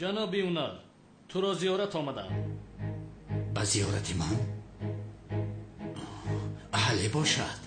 Ҷаноби Унал, туро зиёрат омадам. Ба зиёрати ман? Аҳле бошад.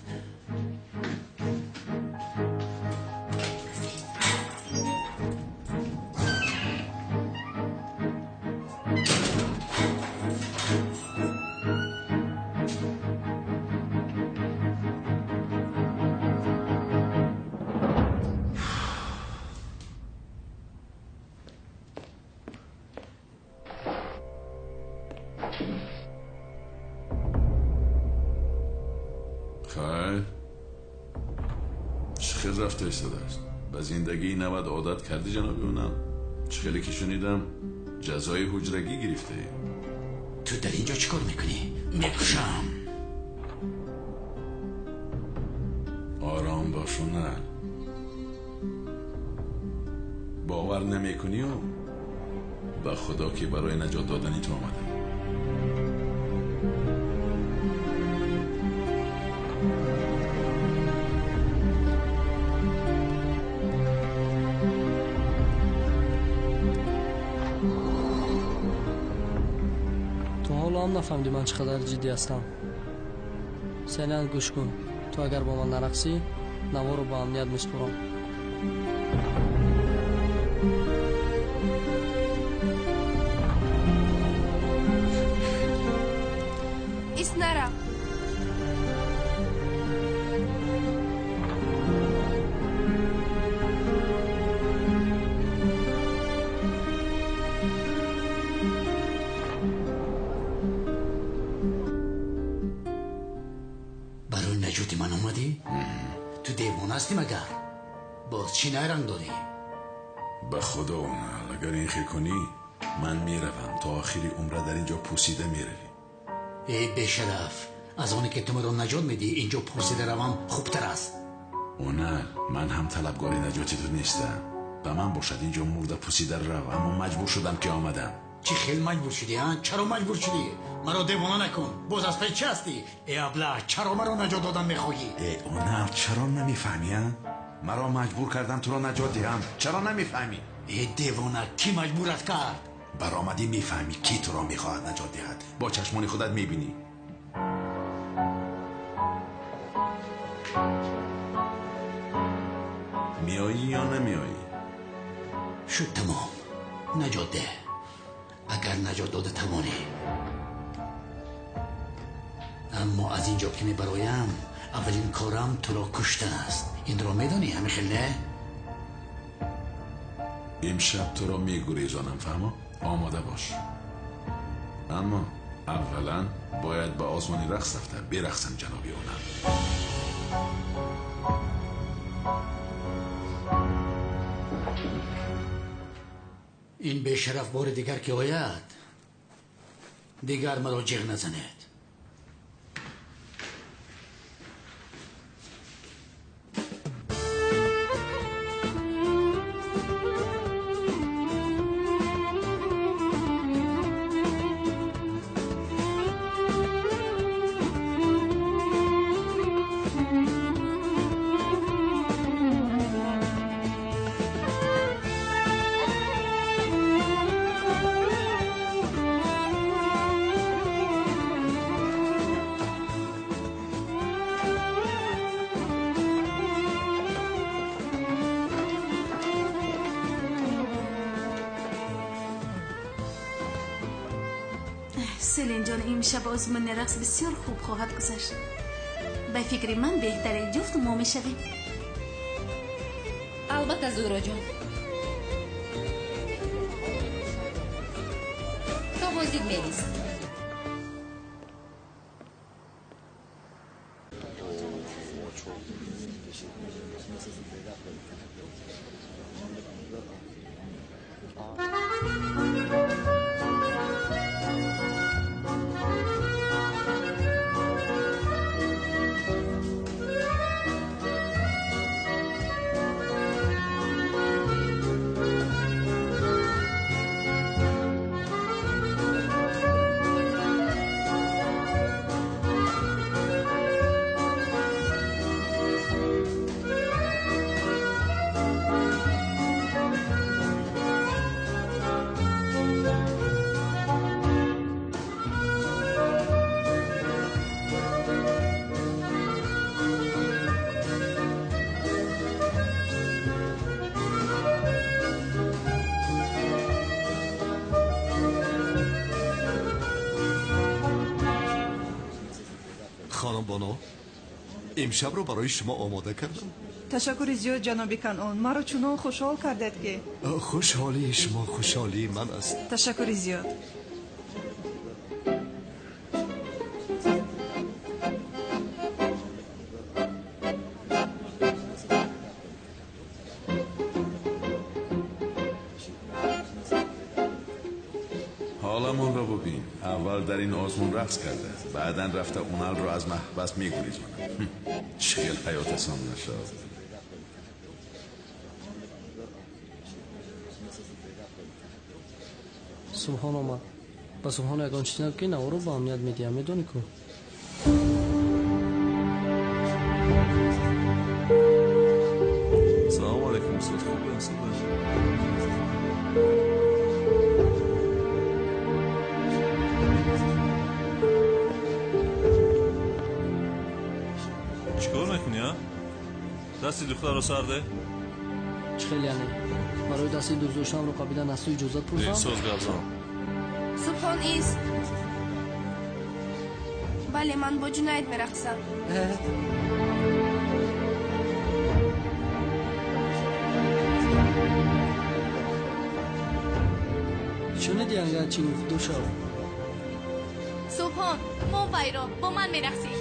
Ба зиндагии навад одат кардӣ, ҷаноби Унал? Чӣ хеле ки шунидам, ҷазои ҳуҷрагӣ гирифтаӣ. Ту дар инҷо чӣ кор мекунӣ? Мекушам. Ором бош, Унал. Бовар намекунию? Ба худо ки барои наҷот додани ту омадам. Нафаҳмидӣ ман чӣ қадар ҷиддӣ ҳастам. Селян, гӯш кун. Ту агар бо ман нарақсӣ, наворо ба амният месупорам. Иснара. Магар боз чӣ найранг дорӣ? Ба худо, Унал, агар ин хел кунӣ, ман меравам. То охири умра дар инҷо пусида меравӣ. Эй бешараф, аз оне ки ту маро наҷот медиҳӣ, инҷо пусида равам хубтар аст. Унал, ман ҳам талабгори наҷоти ту нестам. Ба ман бошад инҷо мурда пусида рав, аммо маҷбур шудам ки омадам. Чӣ хел маҷбур шудӣ, а? Чаро маҷбур шудӣ? Маро девона накун. Боз аз пай чӣ ҳастӣ? Э аблаҳ, чаро маро наҷот додан мехоҳӣ? Э Унал, чаро намефаҳмӣ, а? Маро маҷбур кардам туро наҷот диҳам. Чаро намефаҳмӣ? Э девона, кӣ маҷбурат кард? Баромадӣ мефаҳмӣ кӣ туро мехоҳад наҷот диҳад. Бо чашмони худат мебинӣ. Меоӣ ё намеоӣ? Шуд тамом. Наҷот деҳ. Агар наҷот дода тавонӣ. Аммо аз ин ҷо ки мебароям, аввалин корам туро куштан аст. Инро медонӣ, ҳамин хел не? Имшаб туро мегурезонам, фаҳмо? Омода бош. Аммо аввалан бояд ба озмони рақс рафта берақсам, ҷаноби Унал. Ин бешараф бори дигар ки ояд, дигар маро ҷиғ назанед. Селин ҷон, имшаб озмуни рақс бисёр хуб хоҳад гузашт. Ба фикри ман беҳтарин ҷуфт мо мешавем. Албатта, Зуро ҷон. То боздид мерис. Хонум Бону, имшабро барои шумо омода кардам. Ташаккури зиёд, ҷаноби Канъон. Маро чунон хушҳол кардед, ки Хушҳолии шумо хушҳолии ман аст. Ташаккури зиёд. حالمان را ببین. اول در این آزمون رقص کرده، بعدا رفته اونال را از محبس میگریزانم. چه حیات آسان نشد. Субҳон омад. Ба Субҳон ягон чиз нагӯ, ки наворо ба амният медиҳам, медонӣ ку? Салом алейкум, устод. Хубе, устод? Чикор мекунӣ, а? Дасти духтарро сарде? Чӣ хел яъне? Барои дасти дӯстдоштаамро қабидан аз ту иҷозат пурсам? Соз гап зан. Субҳон ист. Бале, ман бо Ҷунайд мерақсам. Шуниди, ангар чӣ гуфт? Дур шав. Субҳон, мо вайро бо ман мерақсӣ.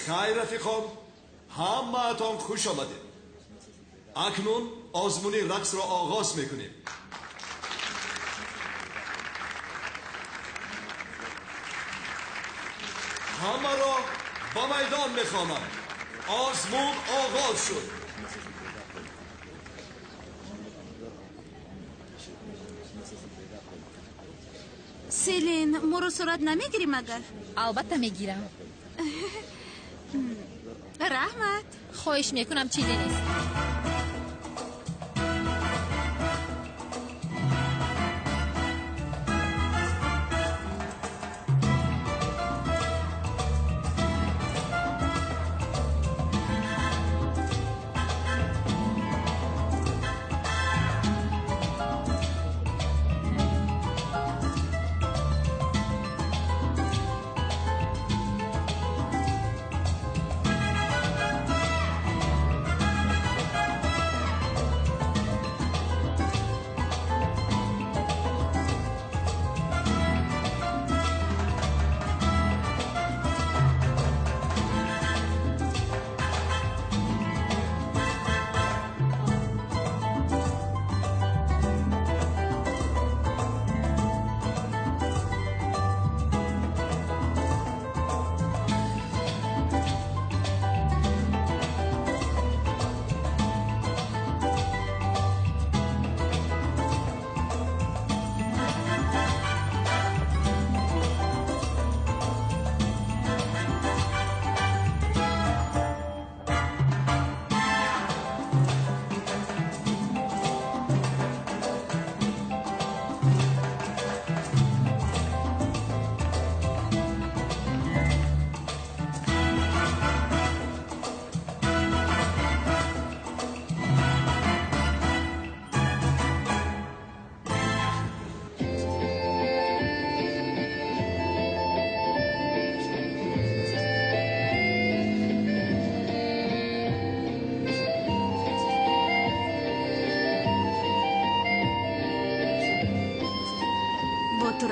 Хайр, рафиқон, ҳамаатон хуш омадед. Акнун озмуни рақсро оғоз мекунем. Ҳамаро ба майдон мехонам. Озмун оғоз шуд. Селин, моро сурат намегирӣ магар? Албатта мегирам. Раҳмат. Хоҳиш мекунам, чизе нест.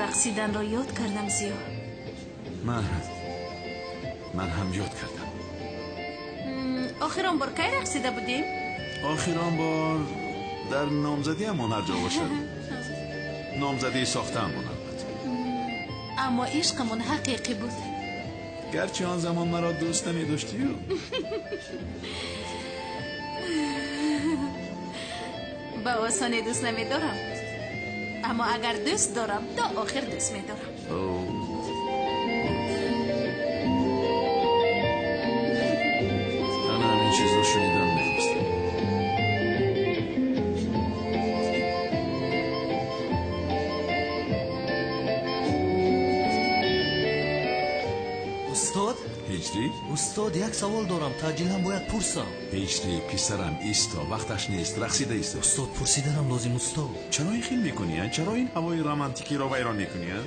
Рақсиданро ёд кардам, Зиё. Ман ҳам ёд кардам. Охир он бор кай рақсида будем? Охир он бор дар номзадиамон ҳар ҷо бошад. Номзадии сохтаамон, албатта. Аммо ишқамон ҳақиқӣ буд. Гарчи он замон маро дӯст намедоштию. Ба осонӣ дӯст намедорам. Аммо агар дӯст дорам, то охир дӯст медорам. Ана ҳамин чизро шунидан мехостам. Ҳиҷрӣ? Устод, як савол дорам, таъҷилан бояд пурсам. Ҳиҷрӣ, писарам, исто, вақташ нест, рақсида исто. Устод, пурсиданам лозим, устод. Чаро ин хел мекунӣ, а? Чаро ин ҳавои романтикиро вайрон мекунӣ, а?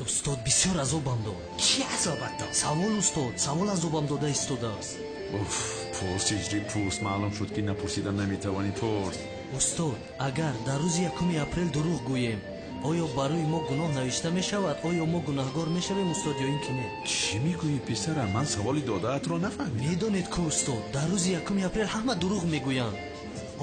Устод, бисёр азобам дод. Чӣ азобат дод? Савол, устод, савол азобам дода истодааст. Уф, пурс, Ҳиҷрӣ, пурс. Маълум шуд, ки напурсида наметавонӣ, пурс. Устод, агар дар рӯзи 1 апрел дурӯғ гӯем, оё барои мо гуноҳ навишта мешавад? Оё мо гунаҳгор мешавем, устод, ё ин ки не? Чӣ мегӯӣ, писарам? Ман саволи додаатро нафаҳмидам. Медонед ку, устод, дар рӯзи 1 апрел ҳама дурӯғ мегӯянд.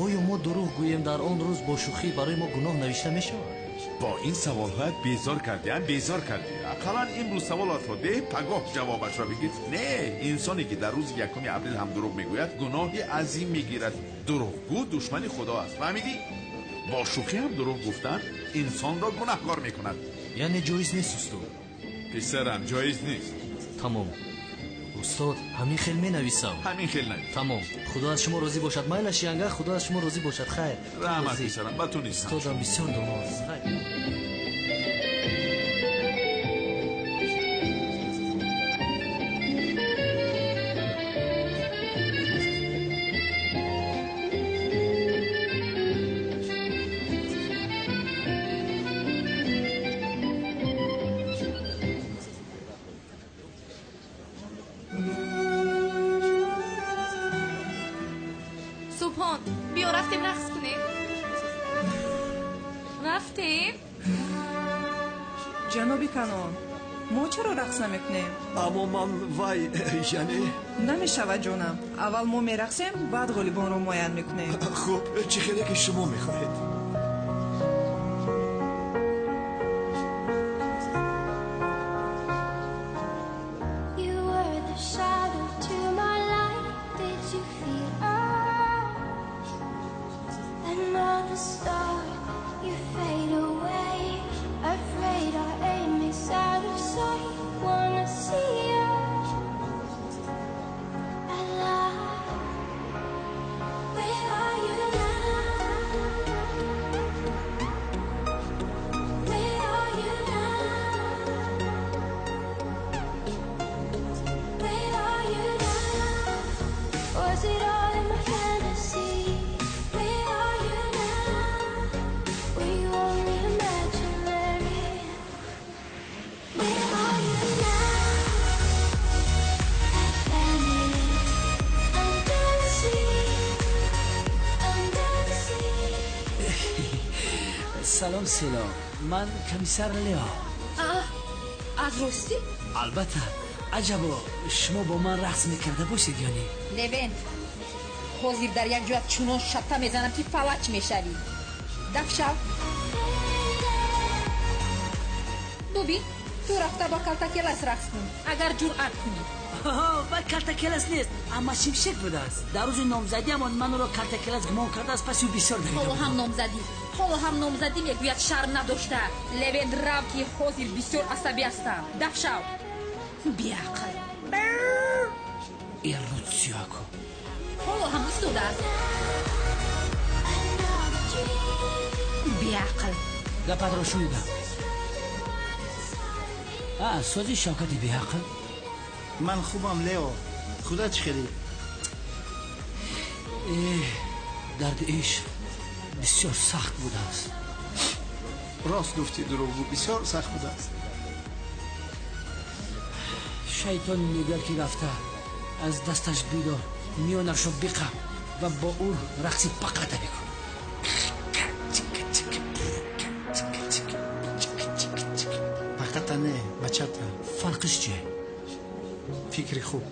Оё мо дурӯғ гӯем дар он рӯз бо шӯхӣ барои мо гуноҳ навишта мешавад? Бо ин саволҳоят безор кардӣ, а? Безор кардӣ. Ақаллан имрӯз саволатро деҳ, пагоҳ ҷавобашро бигир. Не, инсоне ки дар рӯзи 1 апрел ҳам дурӯғ мегӯяд, гуноҳи азим мегирад. Дурӯғгӯ душмани Худо аст, фаҳмидӣ? Бо шӯхӣ ҳам дурӯғ гуфтан инсонро гунаҳкор мекунад. Яъне ҷоиз нест, устод? Писарам, ҷоиз нест. Тамом. Устод, ҳамин хел менависам. Ҳамин хел навис. Тамом. Худо аз шумо розӣ бошад. Майлаш янга, Худо аз шумо розӣ бошад. Хайр. Раҳмат, писарам, ба ту нестам. Устодам бисёр доно аст. Хайр. Субҳон, биё рафтем рақс кунем. Рафтем? Ҷаноби Канон, мо чаро рақс намекунем? Аммо ман вай, яъне... Намешавад, ҷонам. Аввал мо мерақсем, баъд ғолибонро муайян мекунем. Хуб, чӣ хеле ки шумо мехоҳед. You were the shadow to my light. Did you feel us? Another star, you fade away. Afraid our aim is out of sight. Wanna see us alive. Where are you now? Where are you now? Where are you now? Was it all in my fantasy? Where are you now? Were you only imaginary? Where are you now? I vanished under the sea, under the sea. Салом, Сило. Ман комиссар Лео. Аз ростӣ? Албатта. Аҷабо, шумо бо ман рақс мекарда бошед ё не? Левент, ҳозир дар як ҷоят чунон шатта мезанам, ки фалаҷ мешавӣ. Даф шав. Бубин, ту рафта бо калтакелас рақс кун, агар ҷуръат кунӣ. Ва калтакелас нест, амма шимшек будааст. Дар рӯзи номзадиамон ман ӯро калтакелас гумон кардааст, пас ӯ бисёр давида Ҳоло буд. ҳам номзадӣ, ҳоло ҳам номзадӣ мегӯяд, шарм надошта. Левент, рав, ки ҳозир бисёр асабӣ ҳастам. Даф шав. Беақл. Иррутсиёко. Ҳоло ҳам истодааст. Беақл. Гапатро шунидам. А, сози Шавкати беақл? Ман хубам, Лео. Худат чӣ хелӣ? Э, дарди ишқ бисёр сахт будааст. Рост гуфтӣ, дурӯғгӯ, бисёр сахт будааст. Шайтон мегӯяд, ки рафта аз дасташ бидор, миёнашро биқаб ва бо ӯ рақси пақата бикун. Пақата не, бачата. Фарқиш чие? Фикри хуб.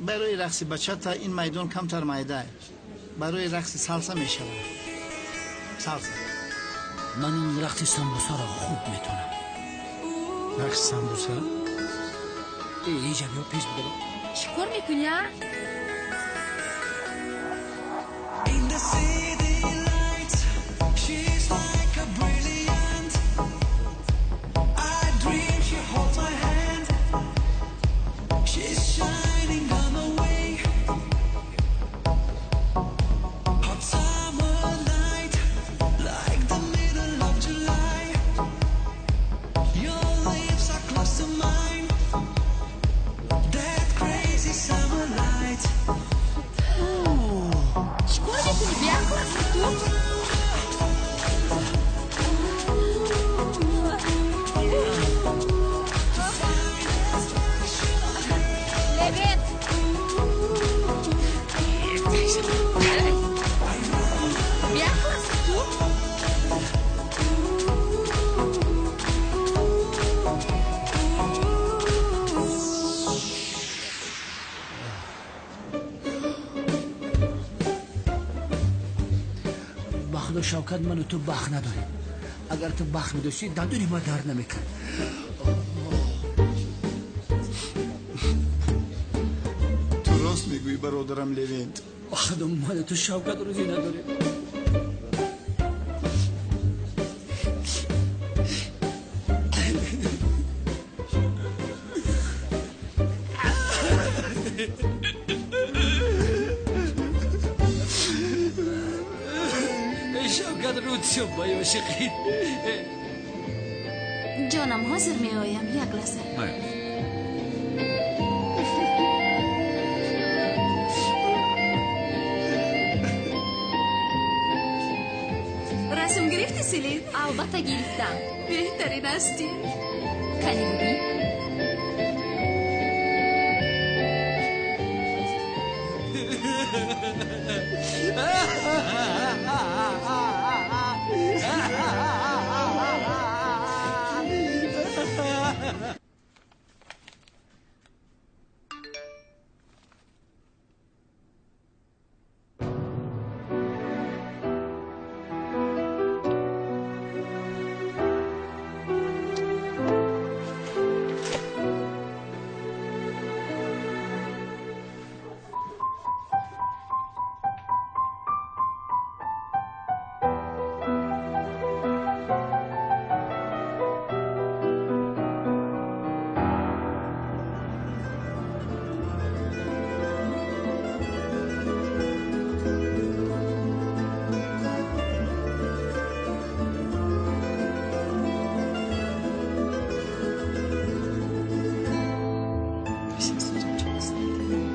Барои рақси бачата ин майдон камтар майда. Барои рақси салса мешавад. Салса. Ман ин рақси самбусаро хуб метонам. Рақси самбуса? Иҷа биё, пеш бидор. Чӣ кор мекунӣ, а? In the city lights, she's like a brilliant. I dream she holds my hand. She's shining on the way. Hot summer night, like the middle of July. Your lips are close to mine. That crazy summer light. Чӣ кор мекунӣ, беақл ҳастӣ ту? Левент! Беақл ҳастӣ ту? Ба худо, Шавкат, ману ту бахт надорем. Агар ту бахт медоштӣ, дандони ма дард намекард. Ту рост мегӯӣ, бародарам Левент. Ба худо, ману ту, Шавкат, рӯзӣ надорем. Шавкат, рӯд шуд ба ёшиқӣ. Ҷонам, ҳозир меоям, як лаҳза. Майли. Расм гирифтӣ, Селин? Албатта гирифтам. Беҳтарин ҳастӣ. Кани бубин. Bir şey söyleyeceğim, çok sinirliyim.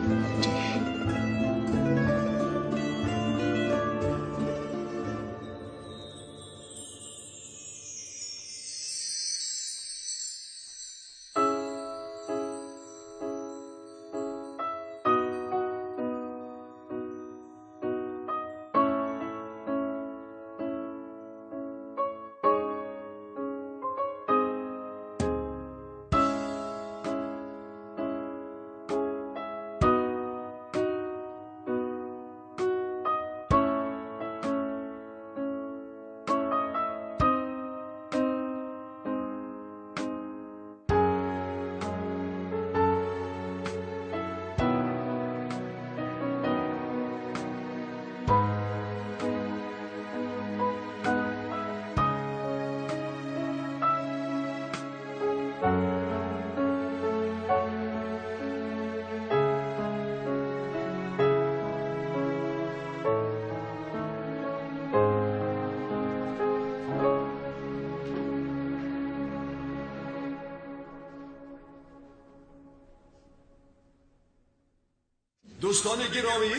Дӯстони гиромӣ,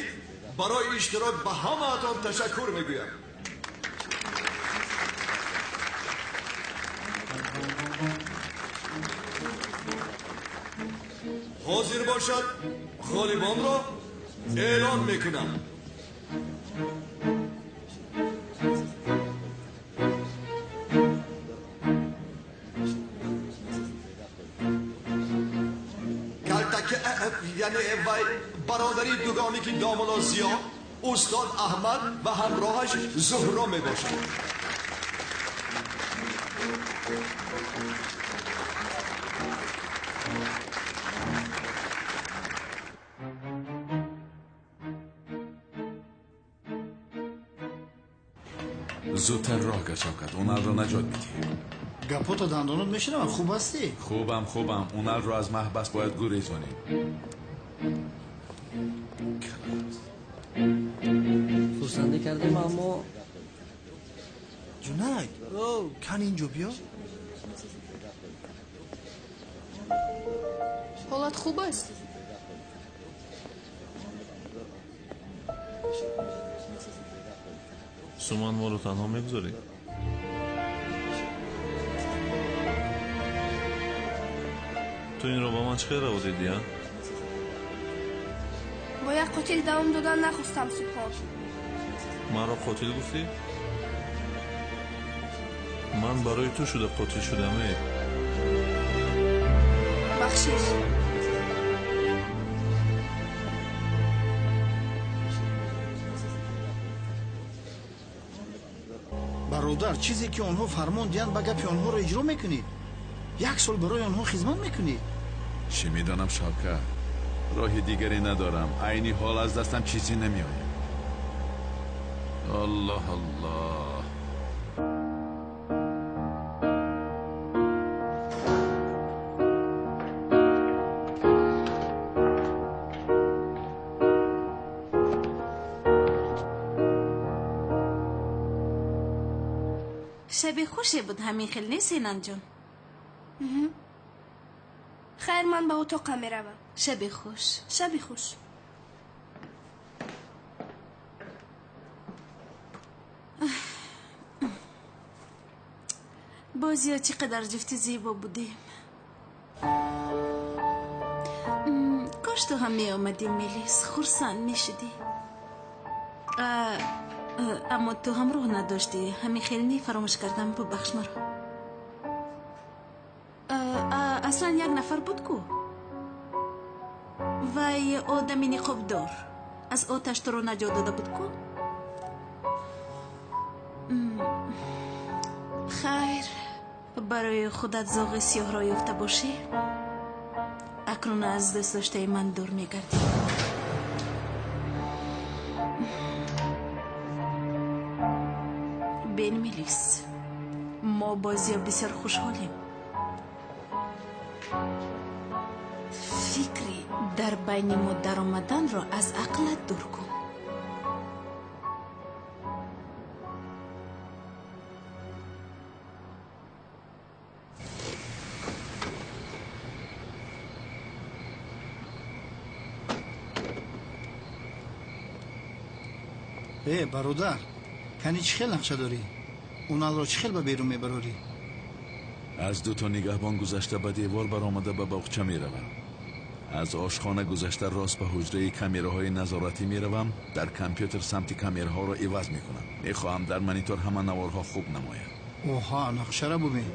барои иштирок ба ҳамаатон ташаккур мегӯям. Ҳозир бошад, ғолибонро эълон мекунам. Калтаки Яъне вай бародари дугоники домулло Зиё, устод Аҳмад ва ҳамроҳаш Зуҳро мебошад. Зудтар роҳ кар, Шавкат, Уналро наҷот медиҳем. Гапото дандонот мешунавам, хуб ҳастӣ? Хубам, хубам. Уналро аз маҳбас бояд гурезонем. Хурсандӣ кардем, аммо Ҷунайд, кан инҷо биё. Ҳолат хуб аст? Суман, моро танҳо мегузорӣ? Ту инро ба ман чӣ хел раво дидӣ, а? Бо як қотил давом додан нахостам, Субҳон. Маро қотил гуфтӣ? Ман барои ту шуда қотил шудам, э? Бахшиш. Бародар, чизе ки онҳо фармон диҳанд, ба гапи онҳоро иҷро мекунӣ? Як сол барои онҳо хизмат мекунӣ? Чӣ медонам, Шавкат, роҳи дигаре надорам. Айни ҳол аз дастам чизе намеояд. Аллоҳ, Аллоҳ. Шаби хуше буд, ҳамин хел нест, Сенанҷон? Хайр, ман ба утоқам меравам. Шаби хуш. Шаби хуш. Бозиё чӣ қадар ҷуфти зебо будем. Кош ту ҳам меомадӣ, Мелис, хурсанд мешудӣ. Аммо ту ҳамроҳ надоштӣ. Ҳамин хел не, фаромӯш кардам, бубахш маро. Аслан як нафар буд ку? Вай одами ниқобдор аз оташ туро наҷот дода буд ку? Хайр, барои худат зоғи сиёҳро ёфта бошӣ, акнун аз дӯстдоштаи ман дур мегардӣ. Бен, Мелис, мо бозиё бисёр хушҳолем. Фикри дар байни мо даромаданро аз ақлат дур кун. Э, бародар, кани чӣ хел нақша дорӣ? Уналро чӣ хел ба берун мебарорӣ? Аз дуто нигаҳбон гузашта, ба девор баромада, ба боғча меравам. Аз ошхона гузашта, рост ба ҳуҷраи камераҳои назоратӣ меравам. Дар компютер самти камераҳоро иваз мекунам. Мехоҳам дар монитор ҳама наворҳо хуб намояд. Оҳа, нақшара бубин.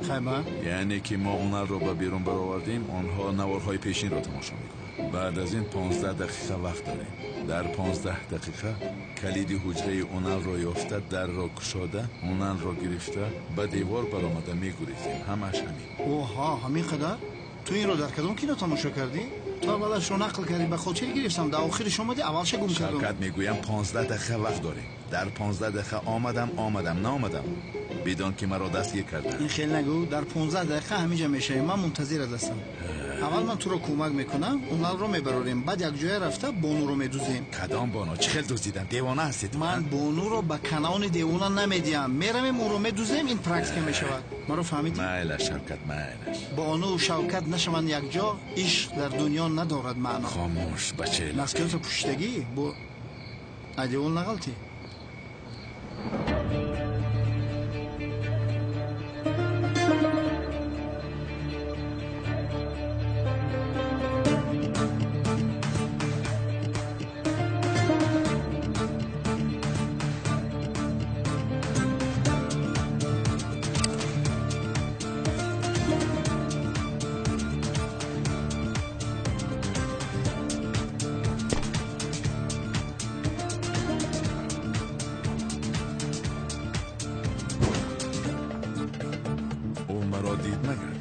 Хайба? Яъне ки мо Уналро ба берун баровардем, онҳо наворҳои пешинро тамошо мекунанд. Баъд аз ин 15 дақиқа вақт дорем. Дар 15 дақиқа калиди ҳуҷраи Уналро ёфта, дарро кушода, Уналро гирифта, ба девор баромада мегурезем. Ҳамааш ҳамин. Оҳа, ҳамин қадар? Ту инро дар кадом кино тамошо кардӣ? Ту аввалашро нақл кардӣ, ба хотир гирифтам, дар охириш омадӣ, аввалша гум кардам. Шавкат, мегӯям, 15 дақиқа вақт дорем. Дар 15 дақиқа омадам, омадам, наомадам, бидон ки маро дастгир карданд. Ин хел нагӯ, дар 15 дақиқа ҳаминҷа мешавем, ман мунтазират ҳастам. Аввал ман туро кӯмак мекунам, Уналро мебарорем, баъд якҷоя рафта бонуро медузем. Кадом бону? Чӣ хел дуздидан? Девона ҳастед? Ман бонуро ба канаони девона намедиҳам. Меравем, ӯро медузем, ин практика мешавад. Маро фаҳмидӣ? Майлаш, Шавкат, майлаш. Бону Шавкат нашаванд якҷо, ишқ дар дунё надорад маъно. Хомӯш, бачаи. Наскиётро пӯшидагӣ бо айдевол нағалтӣ. Дид магар?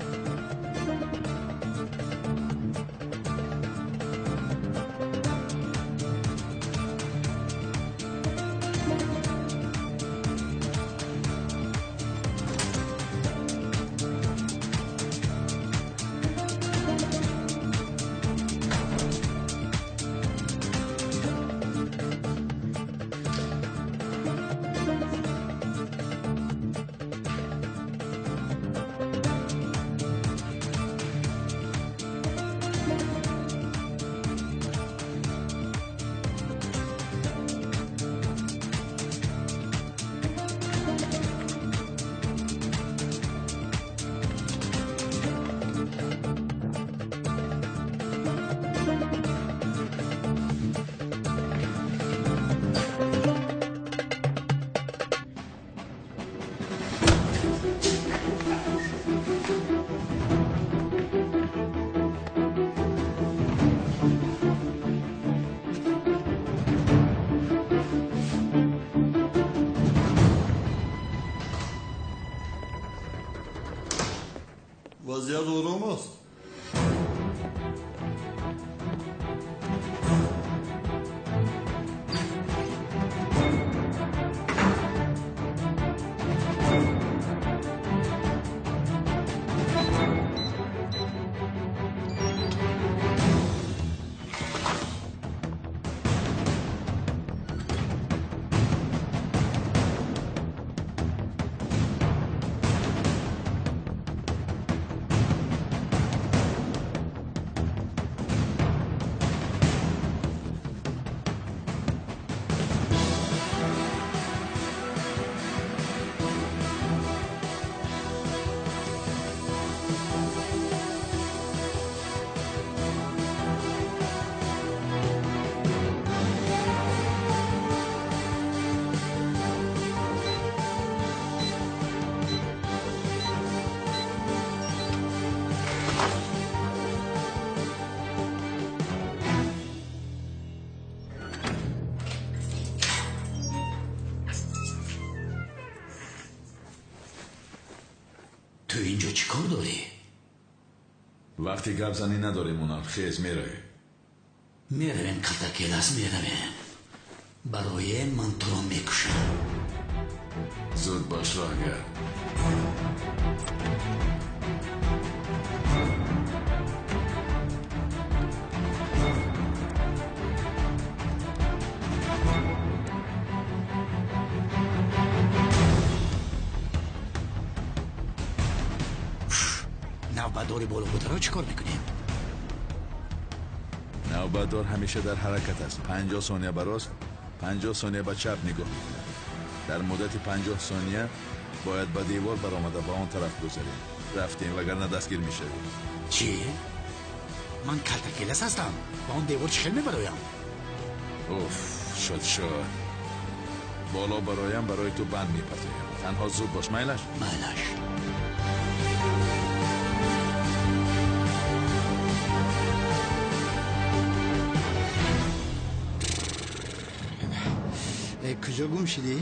Вазъият ором аст. Ту инҷо чӣ кор дорӣ? Вақти гап занӣ надорем, Унал. Хез, меравем. Меравем, калтакелас, меравем. Барои ман туро мекушам. Зуд бош, роҳгар. Навбатдори болобударо чӣ кор мекунем? Навбатдор ҳамеша дар ҳаракат аст. 50 сония ба рост, 50 сония ба чап нигоҳ мекунад. Дар муддати 50 сония бояд ба девор баромада ба он тараф гузарем. Рафтем, вагарна дастгир мешавем. Чӣ? Ман калтакелас ҳастам. Ба он девор чӣ хел мебароям? Уф, шуд шуд. Боло бароям, барои ту банд мепартоям. Танҳо зуд бош, майлаш? Майлаш. Куҷо гум шудӣ?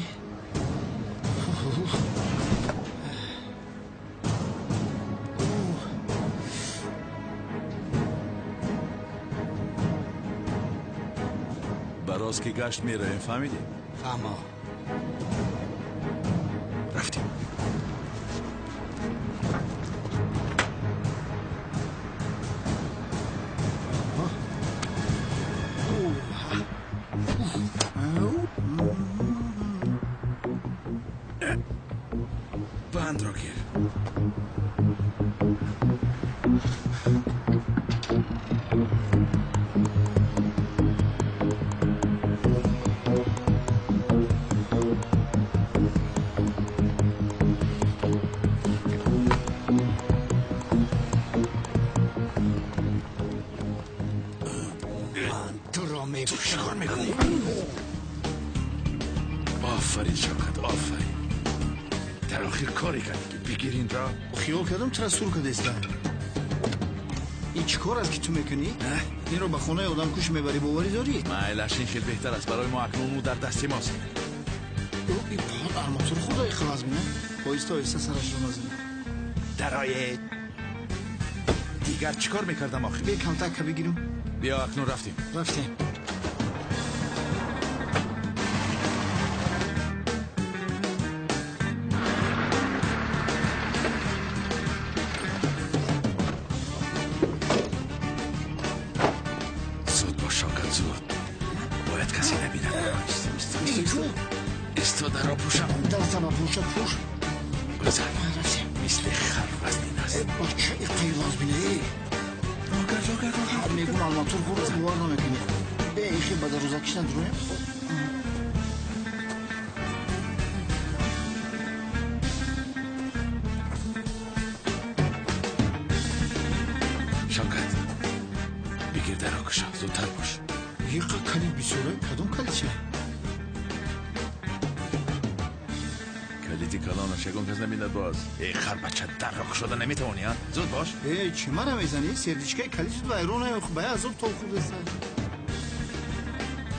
Ба рост ки гашт меравем, фаҳмидӣ? Фаҳмо. Рафтем. Бандро гир. Ман туро мекушам. Чӣ кор мекунӣ? Офарин, Шавкат, офарин. Дар охир коре кардӣ ки бигир инро. Хиёл кардам тура сур кардастам. Ин чӣ кор аст ки ту мекунӣ? Инро ба хонаи одамкуш мебарӣ, боварӣ дорӣ? Майлаш, ин хел беҳтар аст. Барои мо акнун ӯ дар дасти мост. Арматур худои халас бина. Оҳиста оҳиста сарашро назанӣ. Дароед. Дигар чӣ кор мекардам охир? Бе камтака бигирам. Биё акнун рафтем. Рафтем. Зуд бош, Шавкат, зуд. Бояд касе набинад. Исто, дарро пӯшам. Дастама пӯша, пӯш. Гузар. Рафтем. Мисли хар вазнин аст. Бача иқай вазбина. Рогард, рогард, рогард. Мегум алматур хӯрда бовар намекунӣ. Бе ихи ба дарозакиш надуроем. Шавкат, бигир дарро кушо, зудтар бош. Иқа калид бисёра, кадом калидча? Калиди калонаш ягон кас набинад боз. Эй харбача, дарро кушода наметавонӣ, а? Зуд бош. Э, чӣ мара мезанӣ? Сердичкаи калид шуд вайрон, ба азоб тол хӯрдаста.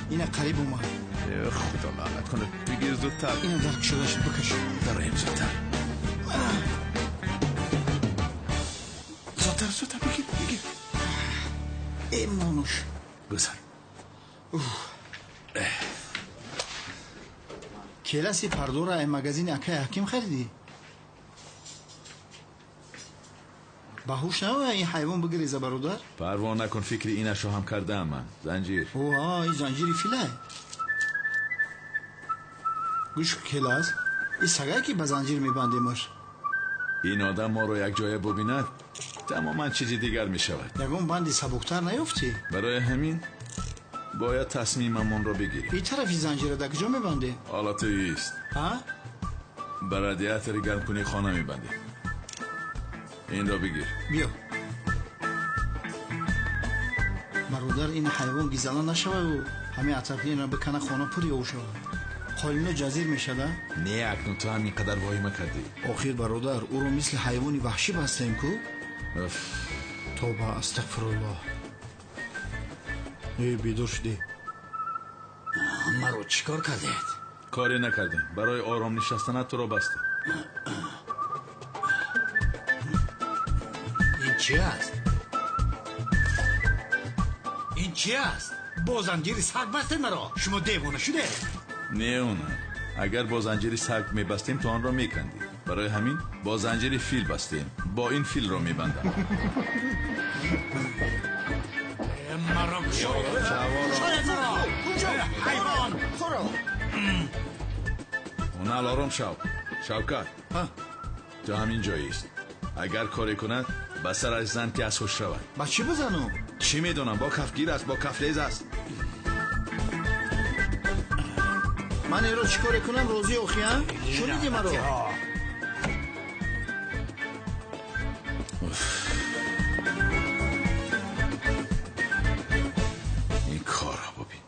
Ина қариб омад. Э, худо лаънат кунад. Бигир зудтар. Ина дар кушода шуд, бикаш. Дароем зудтар. Зудтар, зудтар, бигир, бигир. Э, монуш. Гузар. Келаси пардора ай магазини акай ҳаким харидӣ? Ба ҳуш наоя ин ҳайвон бигиреза, бародар? Парво накун, фикри инашро ҳам кардаам ман. Занҷир. О, ин занҷири филай. Гӯш, келас, ин сагае ки ба занҷир мебандемаш. Ин одам моро якҷоя бубинад, тамоман чизи дигар мешавад. Ягон банди сабуктар наёфтӣ? Барои ҳамин бояд тасмимамонро бигирем. Ин тарафи занҷира дар куҷо мебандем? Ҳоло туист. Ҳа? Ба радиатори гармкунии хона мебандем. Инро бигир. Биё. Бародар, ин ҳайвон гизала нашаваю ҳамин атрофиро бикана, хона пур ёв шавад. Қолино ҷазир мешада? Не, акнун ту ҳам ин қадар воҳима кардӣ. Охир, бародар, ӯро мисли ҳайвони ваҳшӣ бастем ку. Тоба, астағфируллоҳ. Э, бедор шудӣ. Маро чӣ кор кардед? Коре накардем. Барои ором нишастанат туро бастем. Ин чӣ аст? Ин чӣ аст? Бо занҷири саг бастед маро? Шумо девона шудед? Не, она. Агар бо занҷири саг мебастем, ту онро мекандӣ. Барои ҳамин бо занҷири фил бастем. Бо ин филро мебандам. Маро кушоед! Кушоед маро! Ҳайвон! Унал, ором шав. Шавкат, ту ҳамин ҷоист. Агар коре кунад, ба сараш зан, ки аз ҳуш равад. Ба чӣ бизанам? Чӣ медонам, бо кафгир аст, бо кафлез аст. Ман инро чӣ коре кунам, розӣ охи, а? Шунидӣ маро? Ин корро бубин.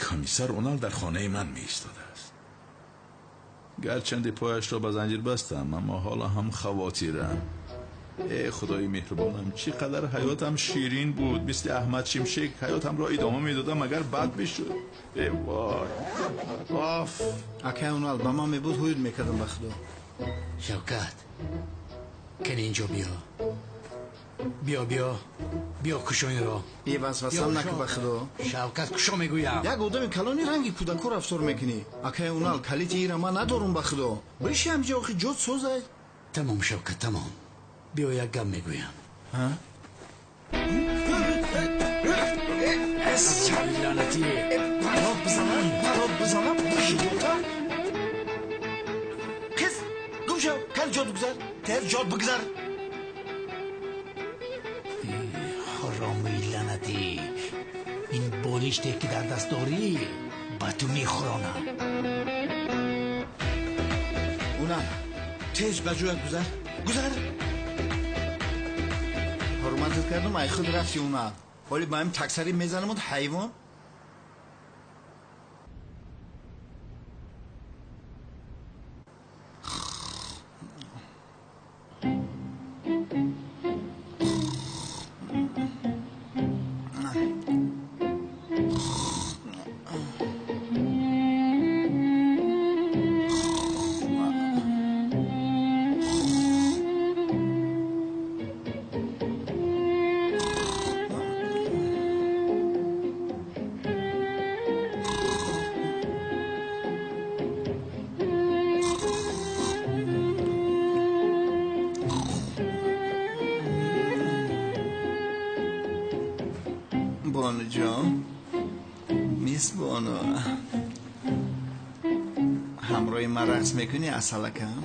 Комиссар Унал дар хонаи ман меистодааст. Гарчанде пояшро ба занҷир бастам, аммо ҳоло ҳам хавотирам. Э, худои меҳрубонам, чӣ қадар ҳаётам ширин буд. Мисли Аҳмад Шимшек ҳаётамро идома медодам, агар бад мешуд. Э вой, оф. Акай Унал, ба ман мебуд, ҳуюд мекардам, ба худо. Шавкат, кани инҷо биё. Биё, биё, биё, кушо инро. Е, васвасам накун, ба худо. Шавкат, кушо мегӯям. Як одами калони ранги кӯдако рафтор мекунӣ. Акай Унал, калити ира ман надорум, ба худо. Биши ҳамҷо, охи ҷод созай. Тамом, Шавкат, тамом. Биё, як гап мегӯям. Лаънатӣ. Парод бизанам, парод бизанам, бишидота. Қиз, гум шав, кал ҷод бигзар, тез ҷод бигзар. Ҳаромии лаънатӣ, ин болиште ки дар даст дорӣ ба ту мехӯронам. Унал, тез ба ҷоят гузар, гузар. Ҳурматат кардам, ай худ рафти, Унал. Ҳоли ба ҳамин таксари мезанамуд, ҳайвон. Бонуҷон, мисс Бону, ҳамроҳи ман рақс мекунӣ, асалакам?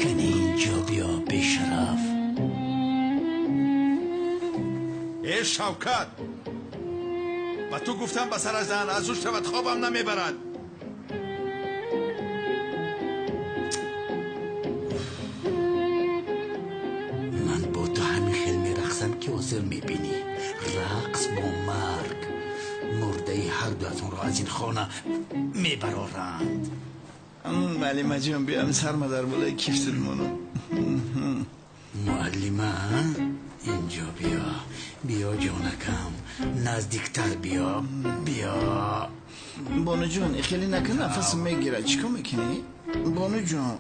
Кани инҷо биё, бешараф. Э Шавкат, ба ту гуфтам ба сараш зан, аз ӯ шавад хобам намебарад. Ман бо ту ҳамин хел мерақсам, ки ҳозир мебинӣ. Рақс бо марг. Мурдаи ҳар дуятонро аз ин хона мебароранд. Муаллимаҷон, биям сарма дар болои кифтат монам. Муаллима, инҷо биё. Биё ҷонакам, наздиктар биё, биё. Бонуҷон, хеле накун, нафасам мегирад. Чӣ кор мекунӣ? Бонуҷон.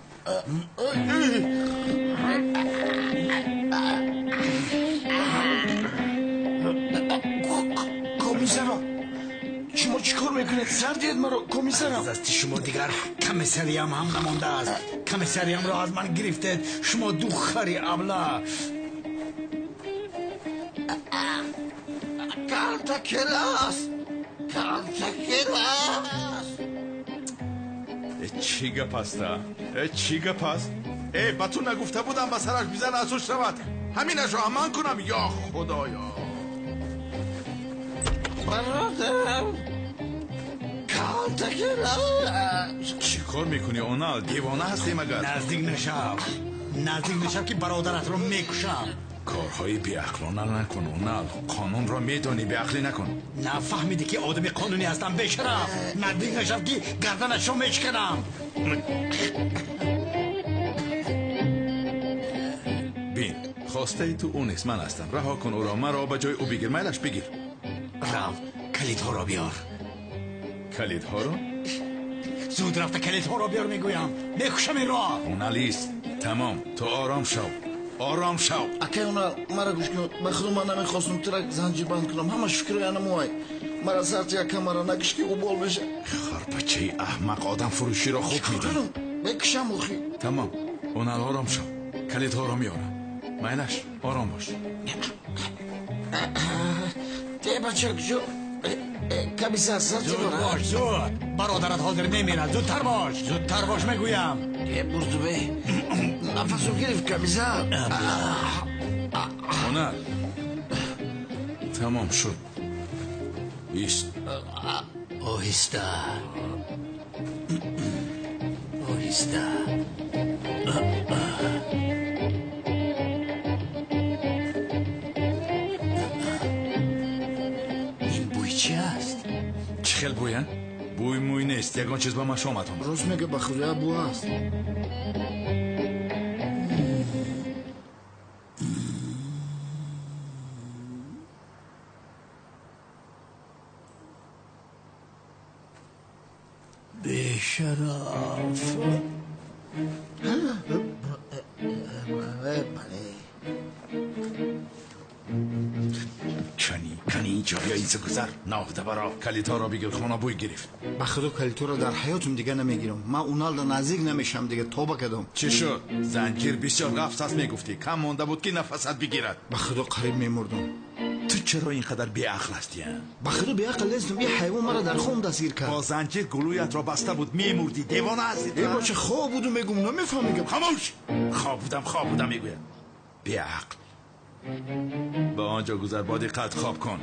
Комиссаро, шумо чӣ кор мекунед? Сар диҳед маро, комиссарам. Аз дасти шумо дигар комиссариям ҳам намондааст. Комиссариямро аз ман гирифтед, шумо ду хари абла. Карта келас, карта келас. Э чӣ гап аст, а? Э чӣ гап аст? Э ба ту нагуфта будам ба сараш бизан, аз ӯ шавад. Ҳаминашро ҳам ман кунам, ё худоё. Бародарам, карта келас. Чӣ кор мекунӣ, Онал? Девона ҳастӣ магар? Наздик нашав, наздик нашав, ки бародаратро мекушам. Корҳои беақлона накун, Онал. Қонунро медонӣ, беақлӣ накун. Нафаҳмидӣ, ки одами қонунӣ ҳастам, бешараф. Наздик нашав, ки гарданашро мешканам. Бин, хостаи ту ӯ нест, ман ҳастам. Раҳо кун ӯро, маро ба ҷои ӯ бигир. Майлаш, бигир. Рав, калидҳоро биёр. Калидҳоро? Зуд рафта калидҳоро биёр, мегӯям. Мекушам инро. Онал, ист. Тамом, ту ором шав, ором шав. Акай Онал, мара гӯш кун. Ба худо, ман намехостум тура занҷирбанд кунам. Ҳамаш фикри анамуай. Мара сарти яка мара нагиш, ки ӯ бол беша. Харбачаи аҳмақ, одам фурӯширо хуб медонӣ. Мекушам охи. Тамом, Онал, ором шав, калидҳоро меорам. Майлаш, ором бош. Те бача, куҷо? Комиссар, сарти Зуд мара. бош, зуд. Бародарат ҳозир мемирад. Зудтар бош, зудтар бош, мегӯям. Э бурдубе, нафасум гирифт, комиссар. Онал, тамом шуд, ист. Оҳиста, оҳиста. Ин бӯй чи аст? Чӣ хел бӯя? Бӯй мӯй нест, ягон чиз ба машомат омад. Рост мега, ба худоя, бӯ аст. Бешараф. Бале. Кани, кани, инҷо биё, инҷо гузар. Ноҳдабаро, калидҳоро бигир, хона бӯй гирифт. Ба худо, калидҳоро дар ҳаётум дига намегирам. Ман Уналда наздик намешавам дига, тоба кардам. Чӣ шуд? Занҷир бисёр ғафс аст, мегуфтӣ. Кам монда буд, ки нафасат бигирад. Ба худо, қариб мемурдам. Ту чаро ин қадар беақл ҳастӣ, а? Ба худо, беақл нестам. Ин ҳайвон мара дар хом дастгир кард. Бо занҷир гулӯятро баста буд, мемурдӣ. Девона ҳастӣ ту? Э бача, хоб буду, мегум, намефаҳмӣ гап. Хомӯш! Хоб будам, хоб будам, мегӯяд. Беақл. Ба он ҷо гузар, бо диққат хоб кун.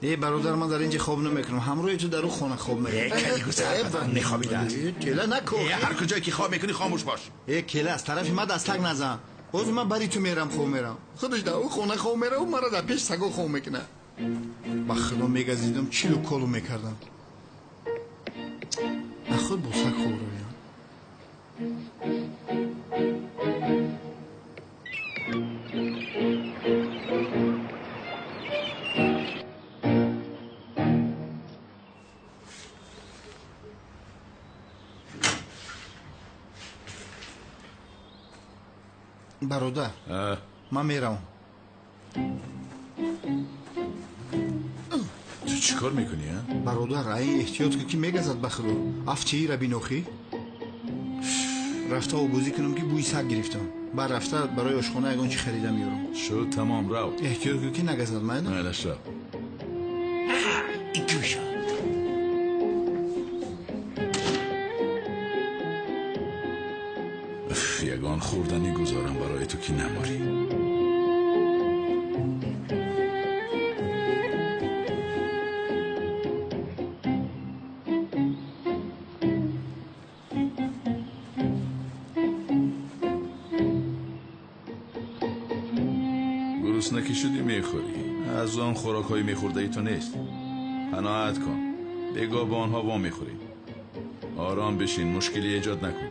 Э бародар, ман дар инҷа хоб намекунам, ҳамроҳи ту дар ӯ хона хоб мекунам. Э кали, гузар, мехобидааст. Кела нако. Э ҳар куҷое ки хоб мекунӣ, хомӯш бош. Э кела, аз тарафи ман дастак назан. Боз ман бари ту мерам, хоб мерам. Худаш дар ӯ хона хоб мераву мара дар пеш саго хоб мекунад. Ба худо, мегазидам, чилу колу мекардам. Наход бо саг хоб равям. Бародар, ман меравам. Ту чӣ кор мекунӣ, а? Бародар, ай эҳтиёт кун, ки мегазад. Ба худо, афтиира бинохӣ. Рафта обозӣ кунам, ки бӯи саг гирифтам. Бар рафта барои ошхона ягон чӣ харида меёрам. Шуд, тамом, рав. Эҳтиёт кун ки нагазад, майла? Майлаш, рав. Ягон хӯрданӣ гузорам барои ту ки наморӣ. Гурусна ки шудӣ мехӯрӣ. Аз он хӯрокҳои мехӯрдаи ту нест. Қаноат кун. Бегоҳ бо онҳо во мехӯрӣ. Ором бишин, мушкилӣ эҷод накун.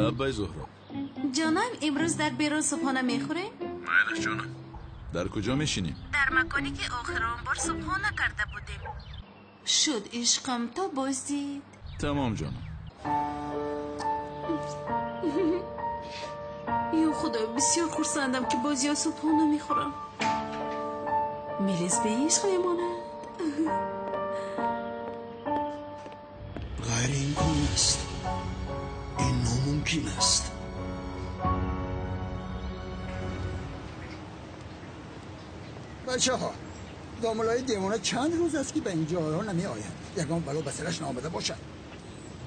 Лаббай, Зуҳро. Ҷонам, имрӯз дар берун субҳона мехӯрем? Майлаш, ҷонам. Дар куҷо мешинем? Дар маконе ки охирон бор субҳона карда будем. Шуд, ишқам, то боздид. Тамом, ҷонам. Ё Худо, бисёр хурсандам ки боз ё субҳона мехӯрам. Мелис ба ишқ мемонад. Ғайриимкон аст. Ин номумкин аст. Бачаҳо, домулои девона чанд рӯз аст ки ба инҷоҳо намеояд. Ягон бало ба сараш наомада бошад.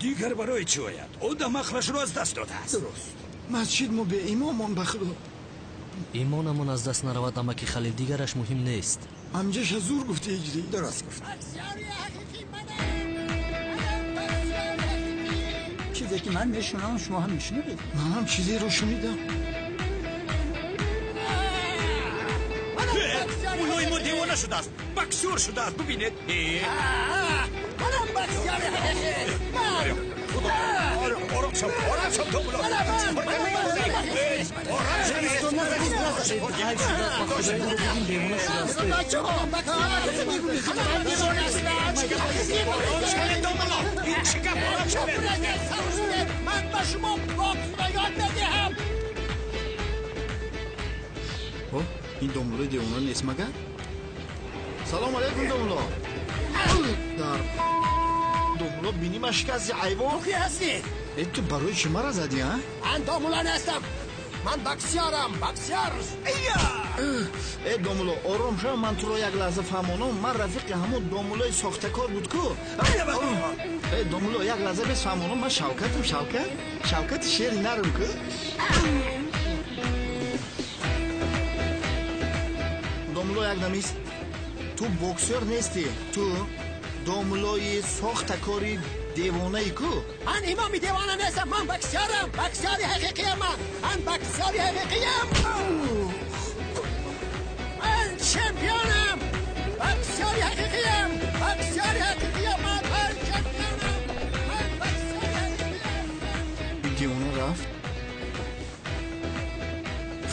Дигар барои чӣ ояд? Одам ақлашро аз даст додааст. Дуруст. Масҷид мо беимомон, ба худо. Имонамон аз даст наравад, амаки Халил, дигараш муҳим нест. Амҷаша зур гуфти, ҳиҷрӣ. Дуруст гуфт. Чизе ки ман мешунавам, шумо ҳам мешунавед. Ман ҳам чизеро шунидам. Муллои мо девона шудааст, боксёр шудааст, бубинед. Манам боксёри ҳақиқӣ. Ором шав, ором шав, домулло. Ором шав. Бачаҳо, ҳама касе мегӯед ман девона ҳастам. Домулло, ин чӣ гап? Ором шавед. Ман ба шумо боксро ёд медиҳам. Ин домуллои девона нест магар? Салом алейкум, домулло. Дар домулло бинима шикасти айвон. Ту кӣ ҳастӣ? Э, ту барои чӣ мара задӣ, а? Ман домулло нестам. Ман боксёрам, боксёр. Э, домулло, ором шав, ман туро як лаҳза фаҳмонам. Ман рафиқи ҳамон домуллои сохтакор буд ку. Э, домулло, як лаҳза бес фаҳмонам. Ман Шавкатам, Шавкат. Шавкати шери нарм ку. Домулло, як дамист. Ту боксёр нестӣ. Ту домуллои сохтакори девонаи ку. Ман имоми девона нестам. Ман боксёрам. Боксёри ҳақиқиям ман. Ман боксёри ҳақиқиям. Ман чемпионам. Боксёри ҳақиқиям. Боксёри ҳақиқиям ман. Ман чемпионам. Ман боксёри ҳақиқиям. Девона рафт.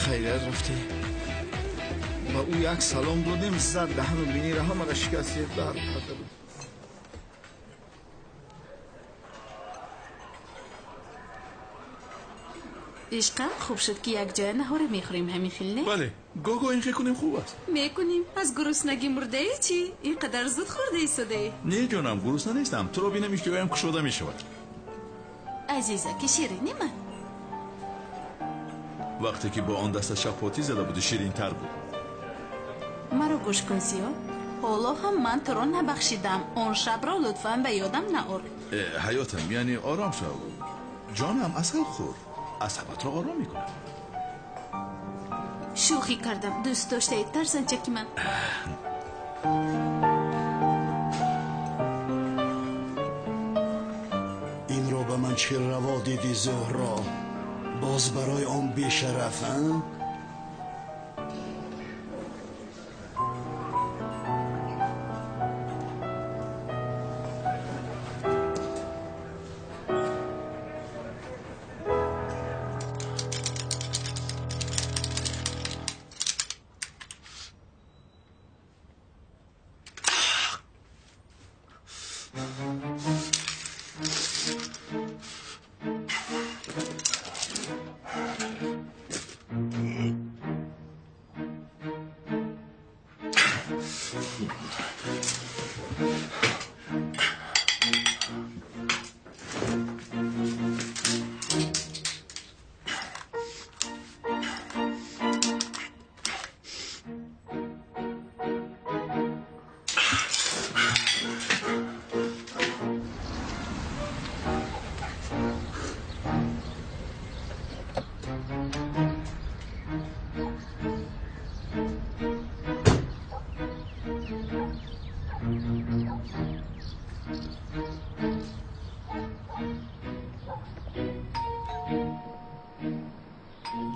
Хайрият рафтӣ. Ба ӯ як салом додем, зад даҳану бинира ҳамаро шикастед дар карда буд. Ишқам, хуб шуд ки якҷоя наҳора мехӯрем, ҳамин хел не? Бале, гоҳ-гоҳ ин хел кунем хуб аст. Мекунем. Аз гуруснагӣ мурдаи чӣ? Ин қадар зуд хӯрда истодаӣ? Не, ҷонам, гурусна нестам. Туро бинам иштиҳоям кушода мешавад. Азиза, ки ширини ман. Вақте ки бо он даста шапотӣ зада буди, ширинтар буд. Маро гӯш кун, Зиё. Ҳоло ҳам ман туро набахшидам. Он шабро лутфан ба ёдам наор. Ҳаётам, яъне ором шав. Ҷонам, асал хӯр. Асабатро ором мекунад. Шӯхӣ кардам. Дӯст доштаи тарсанчаки ман. Инро ба ман чӣ раво дидӣ, Зуҳро? Боз барои он бешараф, а?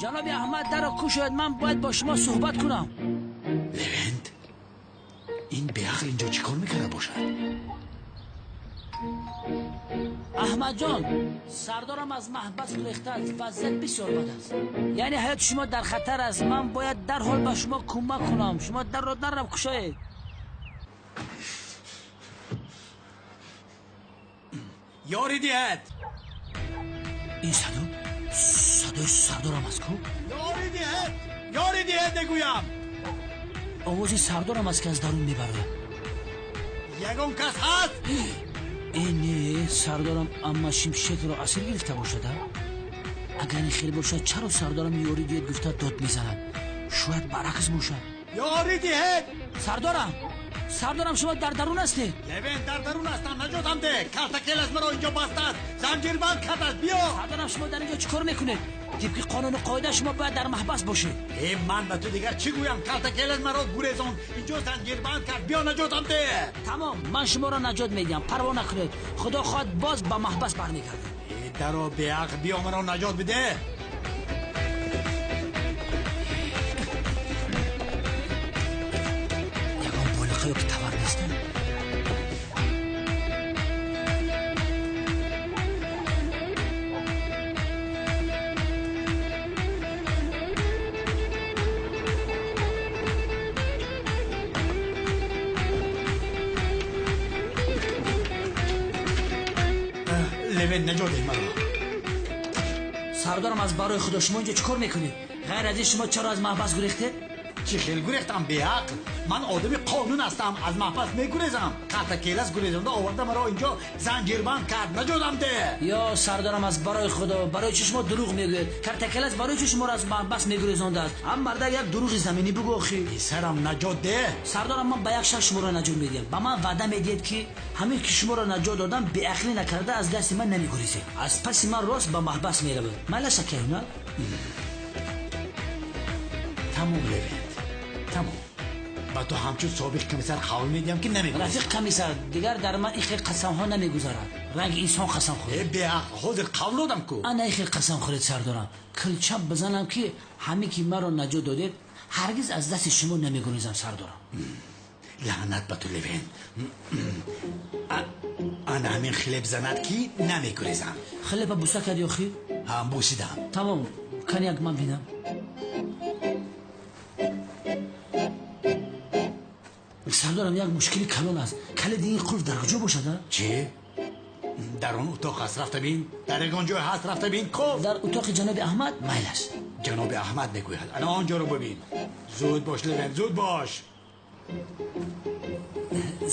Ҷаноби Аҳмад, дарро кушоед, ман бояд бо шумо суҳбат кунам. Левент, ин беақл инҷо чӣ кор мекарда бошад? Аҳмадҷон, сардорам аз маҳбас гурехтааст. Вазъият бисёр бад аст. Яъне ҳаёти шумо дар хатар аст. Ман бояд дарҳол ба шумо кӯмак кунам. Шумо дарро дарро кушоед. Ёрӣ диҳед! Ин садо садои сардорам аст ку? Ёрӣ диҳед! Ёрӣ диҳед мегӯям! Овози сардорам аст, ки аз дарун мебарояд. Ягон кас ҳаст? Э, не, сардорам амма шимшекро асир гирифта бошад, а? Агар ин хел бошад, чаро сардорам ёрӣ диҳед гуфта дод мезанад? Шояд баръакс бошад. Ёрӣ диҳед! Сардорам, сардорам, шумо дар дарун ҳастед? Левент, дар дарун ҳастам, наҷотам деҳ! Калтакелас маро инҷо бастааст, занҷирбанд кардааст, биё! Сардорам, шумо дар инҷо чӣ кор мекунед? Тибқи қонуну қоида шумо бояд дар маҳбас бошед. Э, ман ба ту дигар чӣ гӯям? Калтакелас маро гурезонд, инҷо занҷирбанд кард, биё наҷотам деҳ! Тамом, ман шуморо наҷот медиҳам, парво накунед. Худо хоҳад, боз ба маҳбас бармегардед. Э, даро беақл, биё маро наҷот бидеҳ! Ягон болиқа ё ки тавар нест? Левент, наҷот деҳ маро! Сардорам, аз барои худо, шумо инҷо чӣ кор мекунед? Ғайр аз ин, шумо чаро аз маҳбас гурехтед? Чӣ хел гурехтам, беақл? Ман одами қонун ҳастам, аз маҳбас мегурезам. Калтакелас гурезонда оварда маро инҷо занҷирбанд кард, наҷотам деҳ! Ё сардорам, аз барои худо, барои чӣ шумо дурӯғ мегӯед? Калтакелас барои чӣ шуморо аз маҳбас мегурезондааст? Ҳам мардак як дурӯғи заминӣ бугӯ охӣ. Писарам, наҷот деҳ! Сардорам, ман ба як шарт шуморо наҷот медиҳам. Ба ман ваъда медиҳед, ки ҳамин ки шуморо наҷот додам, беақлӣ накарда аз дасти ман намегурезед. Аз паси ман рост ба маҳбас меравед. Майлаша кайна? Тамом, Левент, тамом. Ба ту ҳамчун собиқ комиссар қавл медиҳам, ки намегурезам. Рафиқ комиссар, дигар дар ман ин хел қасамҳо намегузарад. Ранги инсон қасам хӯред. Э, беақл, ҳозир қавл додам ку. Ана ин хел қасам хӯред, сардорам. Килчап бизанам, ки ҳамин ки маро наҷот додед, ҳаргиз аз дасти шумо намегурезам, сардорам. Лаънат ба ту, Левент. Ана ҳамин хлеб занад, ки намегурезам. Хлеба буса кардӣ охир? Ҳам, бусидам. Тамом, кани як ман бинам. Сардорам, як мушкили калон аст. Калиди ин қулф дар куҷо бошад, а? Чӣ? Дар он утоқ ҳаст, рафта бин. Дар ягон ҷой ҳаст, рафта бин. Коф! Дар утоқи ҷаноби Аҳмад майл аст. Ҷаноби Аҳмад мегӯяд. Ана он ҷоро бибин. Зуд бош, Левент, зуд бош.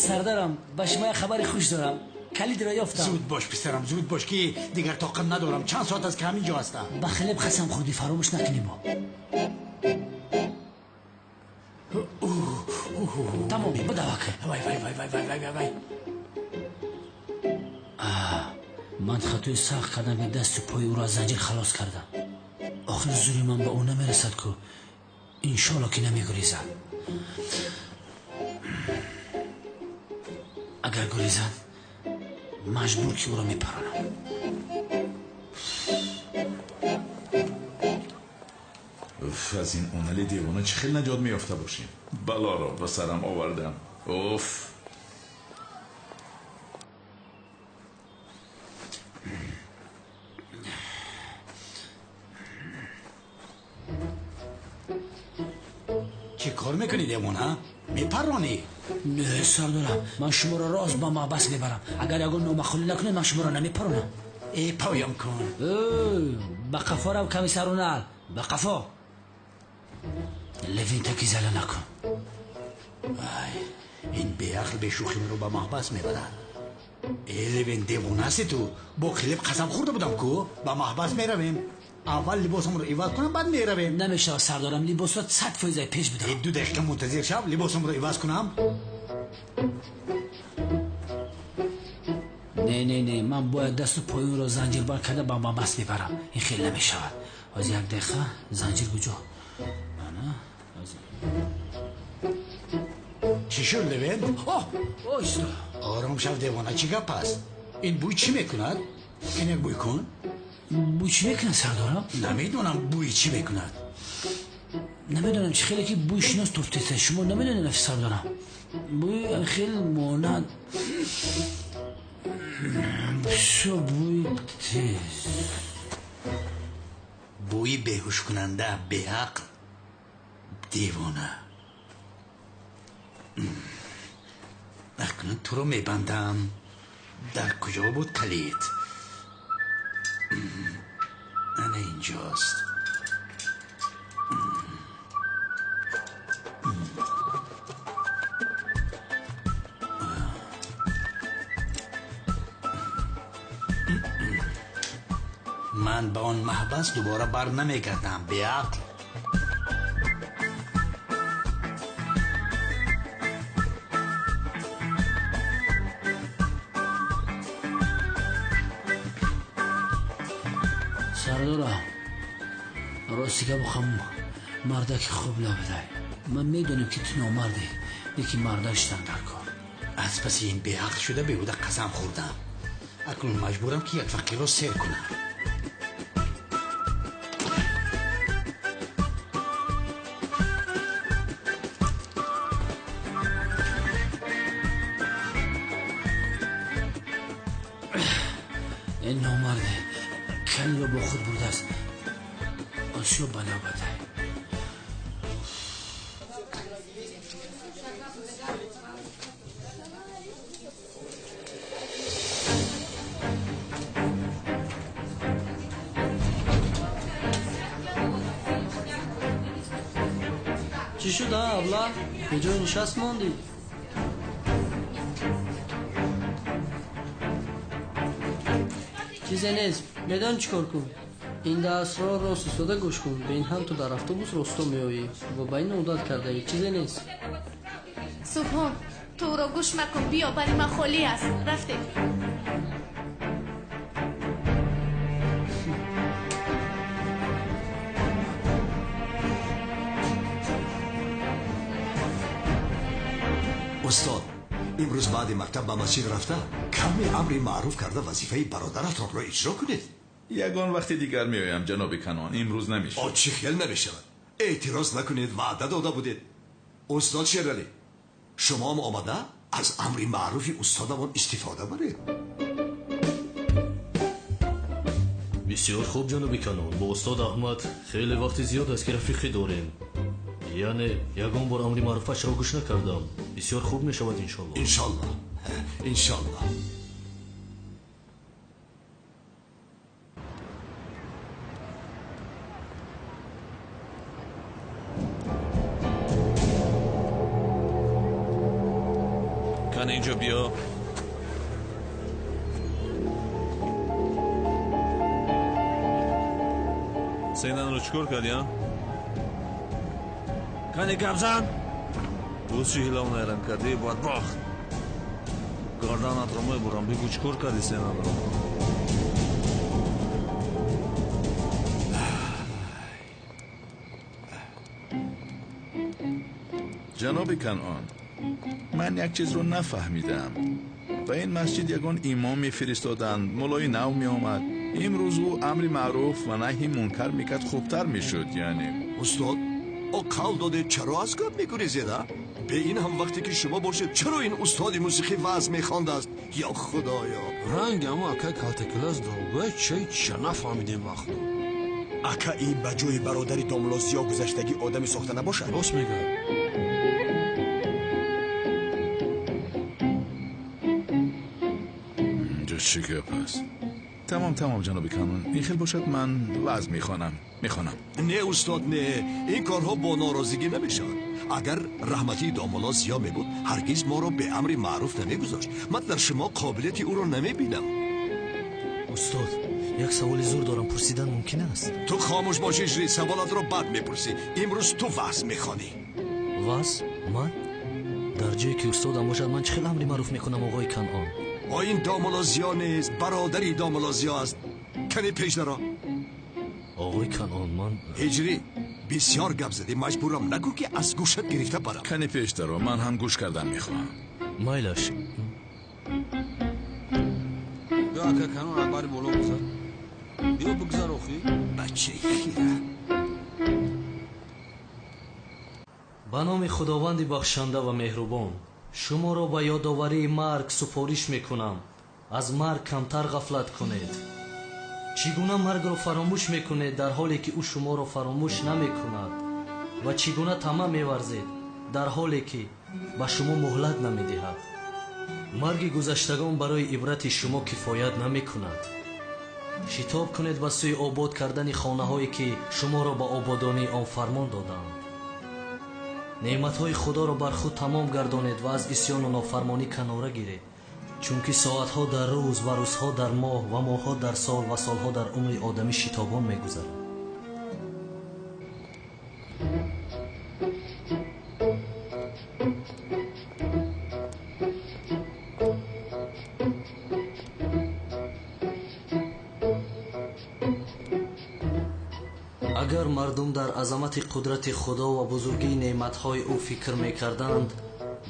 Сардарам, ба шумо як хабари хуш дорам. Калидро ёфтам. Зуд бош, писарам, зуд бош, ки дигар тоқат надорам. Чанд соат аст, ки ҳамин ҷо ҳастам. Ба хлеб қасам хӯрдӣ, фаромӯш накунӣ мо. Тамом, бидавака. Вай, вай, вай, вай, вай, вай, вай. Ман хатои сахт кардам, ки дасту пои ӯро аз занҷир халос кардам. Охир зури ман ба ӯ намерасад ку. Иншоалло, ки намегурезад. Агар гурезад, маҷбур ки ӯро мепаронам. Уф, аз ин онали девона чӣ хел наҷот меёфта бошем? Балоро ба сарам овардам. Уф! Чӣ кор мекунӣ, девона? Мепаронӣ? Не, сардорам, ман шуморо рост ба маҳбас мебарам. Агар ягон номаъқулӣ накунед, ман шуморо намепаронам. Э, поём кун. Э, ба қафо рав, комиссарунал, ба қафо. Левинтаки зала накун. Ай, ин беақл бешӯхӣ маро ба маҳбас мебарад. Э, Левин, девона ҳасти ту? Бо хлеб қасам хӯрда будам ку. Ба маҳбас меравем. Аввал либосамро иваз кунам, баъд меравем. Намешавад, сардорам, либосот 100% пеш будам. Э, 2 дақиқа мунтазир шав, либосамро иваз кунам. Не, не, не, ман бояд дасту пои ӯро занҷирбанд карда ба маҳбас мебарам. Ин хел намешавад. Ҳозир, як дақиқа, занҷир куҷо? Ана, ҳозир. Чӣ шуд, Левент? Оҳ, оҳиста. Ором шав, девона, чӣ гап аст? Ин бӯй чӣ мекунад? Ин як бӯй кун. Бӯй чӣ мекунад, сардорам? Намедонам бӯи чӣ мекунад. Намедонам чӣ хеле ки бӯи шинос туфтеста. Шумо намедонед, нафи сардорам? Бӯи хеле монанд. Бисёр бӯи тез. Бӯи беҳушкунанда, беақл, девона. Акнун туро мебандам. Дар куҷо буд калид? Ана инҷост. Ман ба он маҳбас дубора бар намегардам, беақл. Сардора, рости гап бихоҳам, мардаки хуб набудай. Ман медонем ки ту номардӣ, лекин мардак шудан дар кор. Аз паси ин беақл шуда беҳуда қасам хӯрдам. Акнун маҷбурам ки як фақирро сер кунам. Ин номарде калиро бо худ бурдааст. Осиё бало бадай. Чӣ шуд, а, абла? Беҷой нишаст мондӣ? Чизе нест. Медонӣ чӣ кор кун? Ин дастро рост истода гӯш кун. Бе ин ҳам ту дар автобус росто меоӣ ва ба ин одат кардаӣ. Чизе нест. Субҳон, ту ӯро гӯш макун. Биё, бари ман холӣ аст. Рафтем. Устод, имрӯз баъди мактаб ба масҷид рафта каме амри маъруф карда вазифаи бародаратонро иҷро кунед. Ягон вақти дигар меоям, ҷаноби Канон. Имрӯз намешавад. О, чӣ хел намешавад? Эътироз накунед, ваъда дода будед. Устод Шералӣ, шумоам омада аз амри маъруфи устодамон истифода баред. Бисёр хуб, ҷаноби Канон. Бо устод Аҳмад хеле вақти зиёд аст ки рафиқӣ дорем. Яъне ягон бор амри маъруфашро гӯш накардам. Бисёр хуб мешавад, иншоллоҳ. Иншоллоҳ, иншоллоҳ. Кан инҷо биё. Сенанро чӣ кор кардӣ, а? Кани гап зан! Боз чӣ ҳилав найранг кардӣ, бадбахт? Гарданатро мебурам, бигӯ чӣ кор кардӣ сенанро? Ҷаноби Канъон, ман як чизро нафаҳмидам. Ба ин масҷид ягон имом мефиристоданд, муллои нав меомад. Имрӯз ӯ амри маъруф ва наҳи мункар мекард, хубтар мешуд, яъне. Устод, о қавл додед, чаро аз гап мегурезед, а? Бе ин ҳам вақте ки шумо бошед, чаро ин устоди мусиқӣ ваъз мехондааст? Ё худоё! Ранг ҳамо акай калтакилас дорӯга чай ча нафаҳмидем вақту. Ака, ин ба ҷои бародари домло Зиё гузаштагӣ одами сохта набошад? Рост мегӯяд. Инҷо чӣ гап аст? Тамом, тамом, ҷаноби Канон. Ин хел бошад, ман ваъз мехонам. Мехонам. Не, устод, не. Ин корҳо бо норозигӣ намешавад. Агар раҳматии домулло Зиё мебуд, ҳаргиз моро бе амри маъруф намегузошт. Ман дар шумо қобилияти ӯро намебинам. Устод, як саволи зур дорам, пурсидан мумкин аст? Ту хомӯш бош, Иҷри, саволатро баъд мепурсӣ. Имрӯз ту ваъз мехонӣ. Ваъз? Ман? Дар ҷое ки устодам бошад, ман чӣ хел амри маъруф мекунам, оғои Канъон? О, ин домулло Зиё нест, бародари домулло Зиё аст. Кане пеш даро. Оғои Канъон, ман Ҳиҷрӣ, бисёр гап задӣ, маҷбурам накун ки аз гӯшат гирифта барам. Кане пеш даро, ман ҳам гӯш кардан мехоҳам. Майлаш. Биё, ака Канъон, аз бари боло гузар. Биё бигзар охӣ. Бачаи хира. Ба номи Худованди бахшанда ва меҳрубон, шуморо ба ёдоварии марг супориш мекунам. Аз марг камтар ғафлат кунед. Чӣ гуна маргро фаромӯш мекунед, дар ҳоле ки ӯ шуморо фаромӯш намекунад? Ва чӣ гуна тамаъ меварзед, дар ҳоле ки ба шумо муҳлат намедиҳад? Марги гузаштагон барои ибрати шумо кифоят намекунад. Шитоб кунед ба сӯи обод кардани хонаҳое ки шуморо ба ободонии он фармон доданд. Неъматҳои Худоро бар худ тамом гардонед ва аз исьёну нофармонӣ канора гиред, чунки соатҳо дар рӯз ва рӯзҳо дар моҳ ва моҳҳо дар сол ва солҳо дар умри одамӣ шитобон мегузаранд. Агар мардум дар азамати қудрати Худо ва бузургии неъматҳои ӯ фикр мекарданд,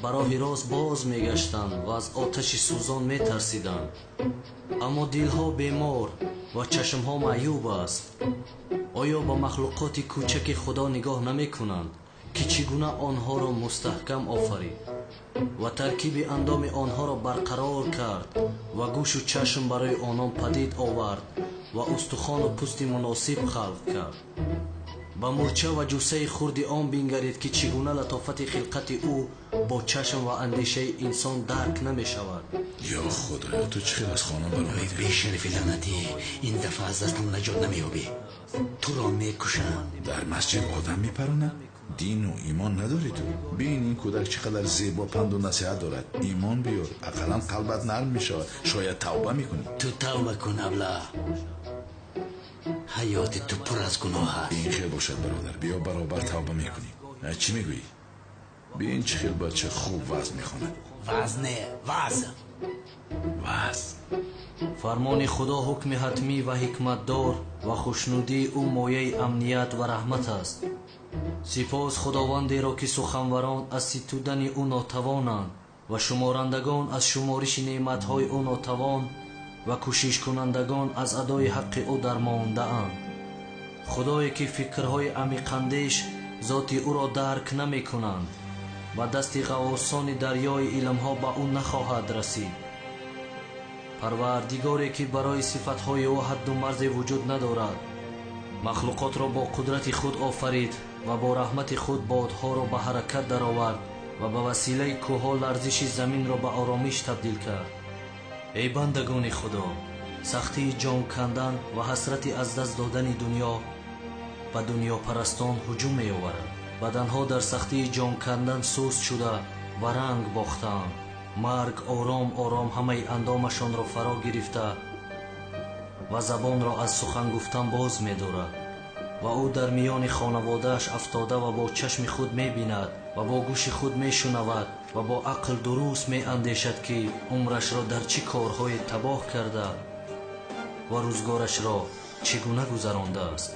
ба роҳи рост боз мегаштанд ва аз оташи сӯзон метарсиданд. Аммо дилҳо бемор ва чашмҳо маъюб аст. Оё ба махлуқоти кӯчаки Худо нигоҳ намекунанд, ки чӣ гуна онҳоро мустаҳкам офарид ва таркиби андоми онҳоро барқарор кард ва гӯшу чашм барои онон падид овард ва устухону пӯсти муносиб халқ кард? Ба мӯрча ва ҷуссаи хурди он бингаред, ки чӣ гуна латофати хилқати ӯ бо чашм ва андешаи инсон дарк намешавад. Ё Худоё, ту чӣ хел аз хона баромадӣ? Бешарафи лаънатӣ, ин дафъа аз дастам наҷот намеёбӣ. Туро мекушам. Дар масҷид одам мепаронад? Дину имон надорӣ ту? Бин, ин кӯдак чӣ қадар зебо панду насиҳат дорад. Имон биёр, ақаллан қалбат нарм мешавад. Шояд тавба мекунӣ. Ту тавба кун, абла. Ҳаёти ту пур аз гуноҳ аст. Ин хел бошад, бародар, биё баробар тавба мекунем. Чӣ мегӯӣ? Бин, чӣ хел бача хуб ваъз мехонад. Ваъз не, ваъз. Ваъз. Фармони Худо ҳукми ҳатмӣ ва ҳикматдор ва хушнудии ӯ мояи амният ва раҳмат аст. Сипос Худовандеро, ки суханварон аз ситудани ӯ нотавонанд ва шуморандагон аз шумориши неъматҳои ӯ нотавон ва кӯшишкунандагон аз адои ҳаққи ӯ дармондаанд. Худое ки фикрҳои амиқандеш зоти ӯро дарк намекунанд ва дасти ғаввосони дарёи илмҳо ба ӯ нахоҳад расид. Парвардигоре ки барои сифатҳои ӯ ҳадду марзе вуҷуд надорад, махлуқотро бо қудрати худ офарид ва бо раҳмати худ бодҳоро ба ҳаракат даровард ва ба василаи кӯҳҳо ларзиши заминро ба оромиш табдил кард. Эй бандагони Худо, сахтии ҷон кандан ва ҳасрати аз даст додани дунё ба дунёпарастон ҳуҷум меоварад. Баданҳо дар сахтии ҷон кандан суст шуда ва ранг бохтаанд. Марг ором ором ҳамаи андомашонро фаро гирифта ва забонро аз сухан гуфтан боз медорад ва ӯ дар миёни хонаводааш афтода ва бо чашми худ мебинад ва бо гӯши худ мешунавад ва бо ақл дуруст меандешад, ки умрашро дар чӣ корҳое табоҳ карда ва рӯзгорашро чӣ гуна гузарондааст.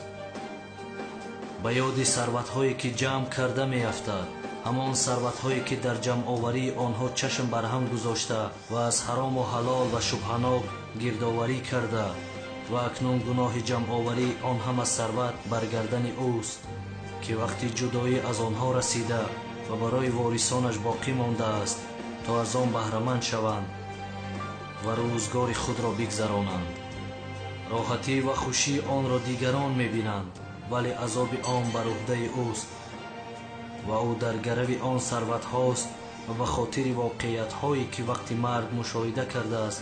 Ба ёди сарватҳое ки ҷамъ карда меафтад, ҳамон сарватҳое ки дар ҷамъоварии онҳо чашм барҳам гузошта ва аз ҳарому ҳалол ва шубҳанок гирдоварӣ карда ва акнун гуноҳи ҷамъоварии он ҳама сарват бар гардани ӯст, ки вақти ҷудоӣ аз онҳо расида ва барои ворисонаш боқӣ мондааст то аз он баҳраманд шаванд ва рӯзгори худро бигзаронанд. Роҳатӣ ва хушии онро дигарон мебинанд, вале азоби он бар уҳдаи ӯст ва ӯ дар гарави он сарватҳост ва ба хотири воқеиятҳое ки вақти марг мушоҳида кардааст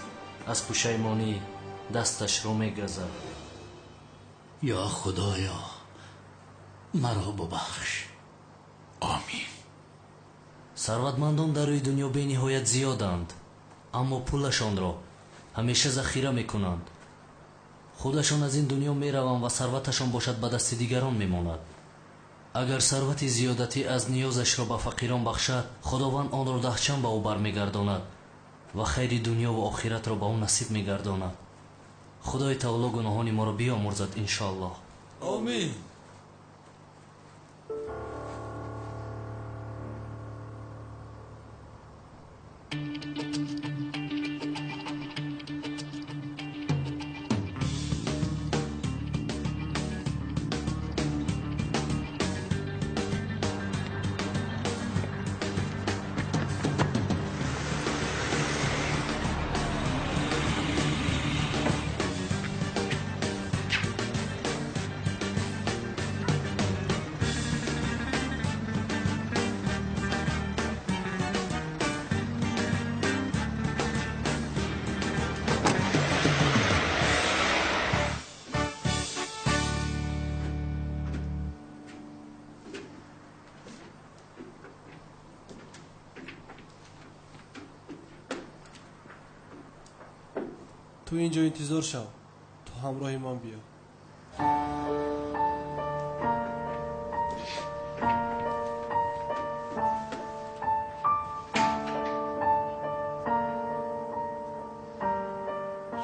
аз пушаймонӣ дасташро мегазад. Ё Худоё, маро бубахш. Омин. Сарватмандон дар рӯи дунё бениҳоят зиёданд, аммо пулашонро ҳамеша захира мекунанд. Худашон аз ин дунё мераванд ва сарваташон бошад ба дасти дигарон мемонад. Агар сарвати зиёдатӣ аз ниёзашро ба фақирон бахшад, Худованд онро даҳчанд ба ӯ бармегардонад ва хайри дунё ва охиратро ба ӯ насиб мегардонад. Худои таоло гуноҳони моро биёмурзад, иншоаллоҳ. Омин. инҷо интизор шав, ту ҳамроҳи ман биё.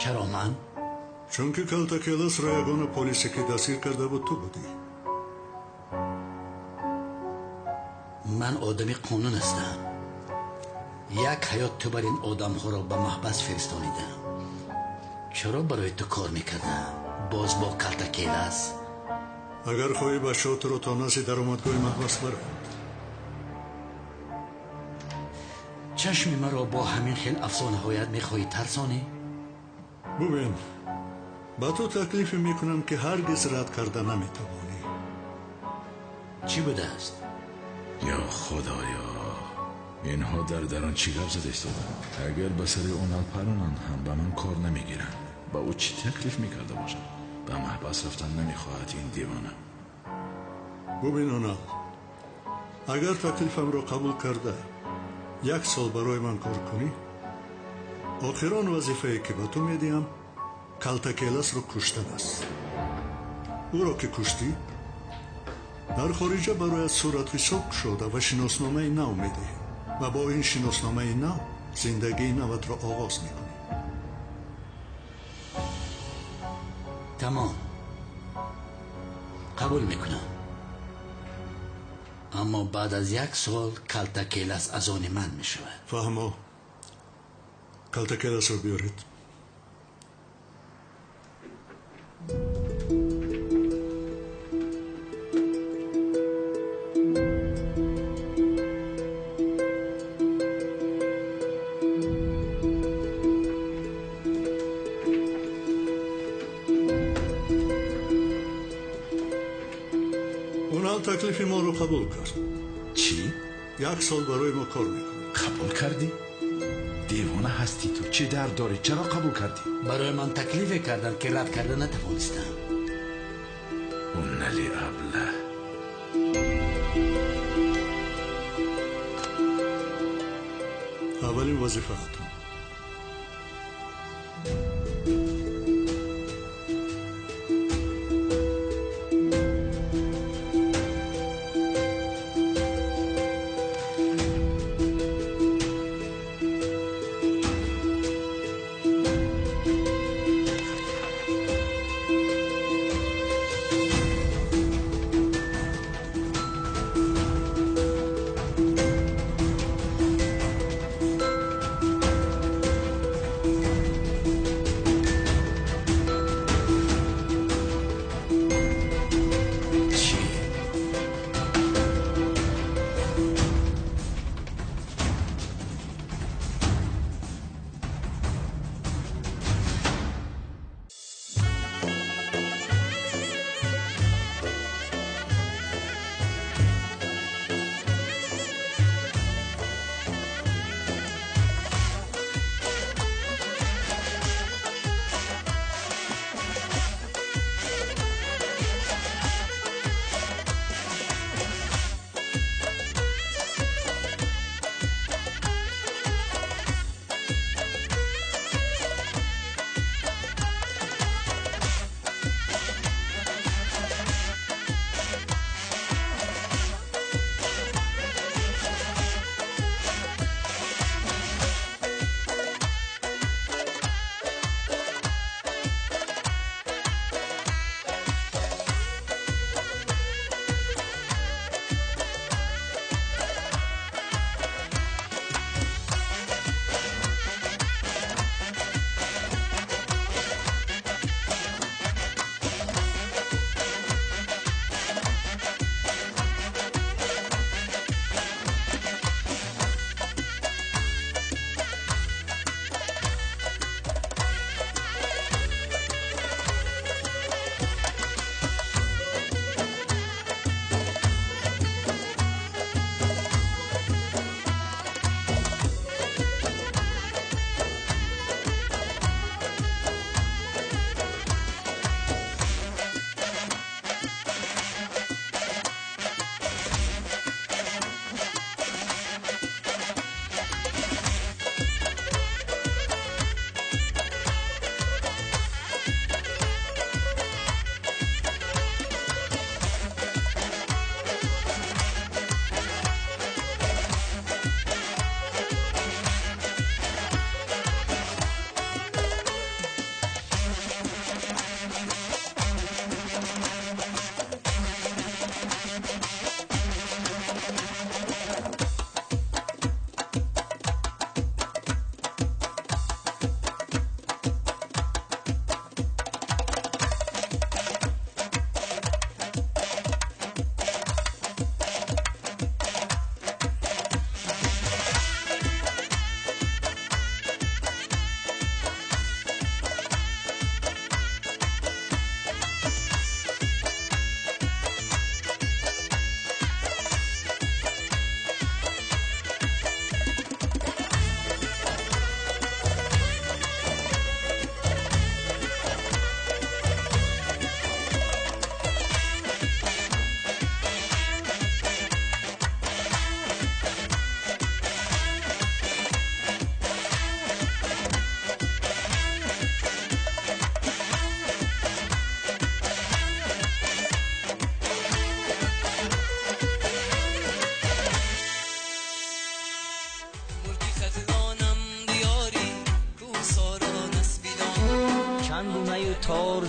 Чаро ман? Чунки Калтакеласро ягона полисе ки дастгир карда буд ту будӣ. Ман одами қонун ҳастам. Як ҳаёт ту бар ин одамҳоро ба маҳбас фиристонидам. Чаро барои ту кор мекардам? Боз бо Калтакелас. Агар хоҳӣ бачаҳо туро то назди даромадгоҳи маҳбас баранд. Чашми маро бо ҳамин хел афсонаҳоят мехоҳӣ тарсонӣ? Бубин, ба ту таклифе мекунам ки ҳаргиз рад карда наметавонӣ. Чӣ будааст? Ё худоё, инҳо дар дарон чӣ гап зада истоданд? Агар ба сари Онал паронанд ҳам ба ман кор намегиранд. Ба ӯ чӣ таклиф мекарда бошанд? Ба маҳбас рафтан намехоҳад ин девона. Бубин Онал, агар таклифамро қабул карда як сол барои ман кор кунӣ, охирон вазифае ки ба ту медиҳам Калтакеласро куштан аст. Ӯро ки куштӣ, дар хориҷа барояд суратҳисоб кушода ва шиносномаи нав медиҳем ва бо ин шиносномаи нав зиндагии наватро оғоз мекунӣ. Тамом, қабул мекунам. Аммо баъд аз як сол Калтакелас аз они ман мешавад. Фаҳмо, Калтакеласро биёред. Онал таклифи моро қабул кард. Чӣ? Як сол барои мо кор мекунад. Қабул кардӣ? Девона ҳастӣ ту. Чӣ дард дорӣ? Чаро қабул кардӣ? Барои ман таклифе карданд ки рад карда натавонистам. Онали аблаҳ. Аввалин вазифаатон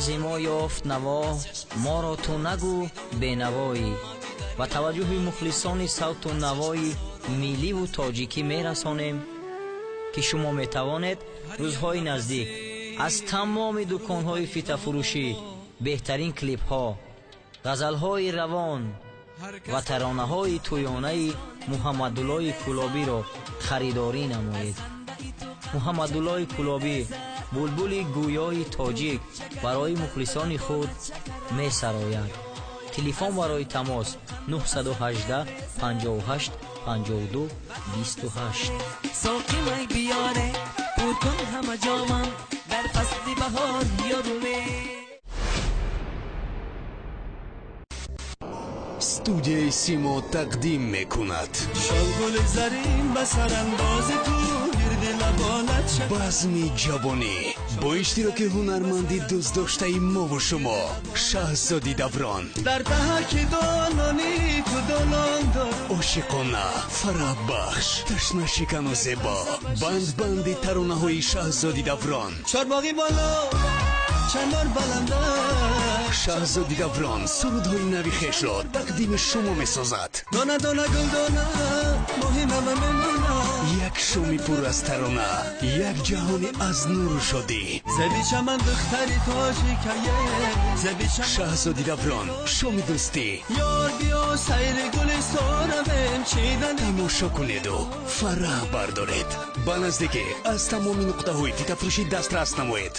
зи мо ёфт наво, моро ту нагӯ бенавоӣ. Ба таваҷҷӯҳи мухлисони савту навои милливу тоҷикӣ мерасонем, ки шумо метавонед рӯзҳои наздик аз тамоми дуконҳои фитафурӯшӣ беҳтарин клипҳо, ғазалҳои равон ва таронаҳои тӯёнаи Муҳаммадуллои Кӯлобиро харидорӣ намоед. Муҳаммадуллои Кӯлобӣ, булбули гӯёи тоҷик, барои мухлисони худ месарояд. Телефон барои тамос 918 58 52 28. соқи май биёре, пур кун ҳама ҷомам дар фасли баҳор ёруме. Студияи Симо тақдим мекунад. Шалгули зарин ба сарандози ту гирди лабонат. Базми ҷавонӣ бо иштироки ҳунарманди дӯстдоштаи мову шумо, Шаҳзоди Даврон. Дар таҳаки долони ту долон дор. Ошиқона, фараҳбахш, ташнашикану зебо, бандбанди таронаҳои Шаҳзоди Даврон. Чорбоғи боло, чанор баланда. Шаҳзоди Даврон сурудҳои нави хешро тақдими шумо месозад. Дона дона гулдона, моҳи нава мемона. Як шоми пур аз тарона, як ҷаҳони аз нуру шодӣ. Зеби чаман духтари тоҷикае. Шаҳзоди Даврон, шоми дӯстӣ. Ёр, биё сайри гулистон равем, чидан. Тамошо кунеду фараҳ бардоред. Ба наздикӣ аз тамоми нуқтаҳои фитафурӯшӣ дастрас намоед.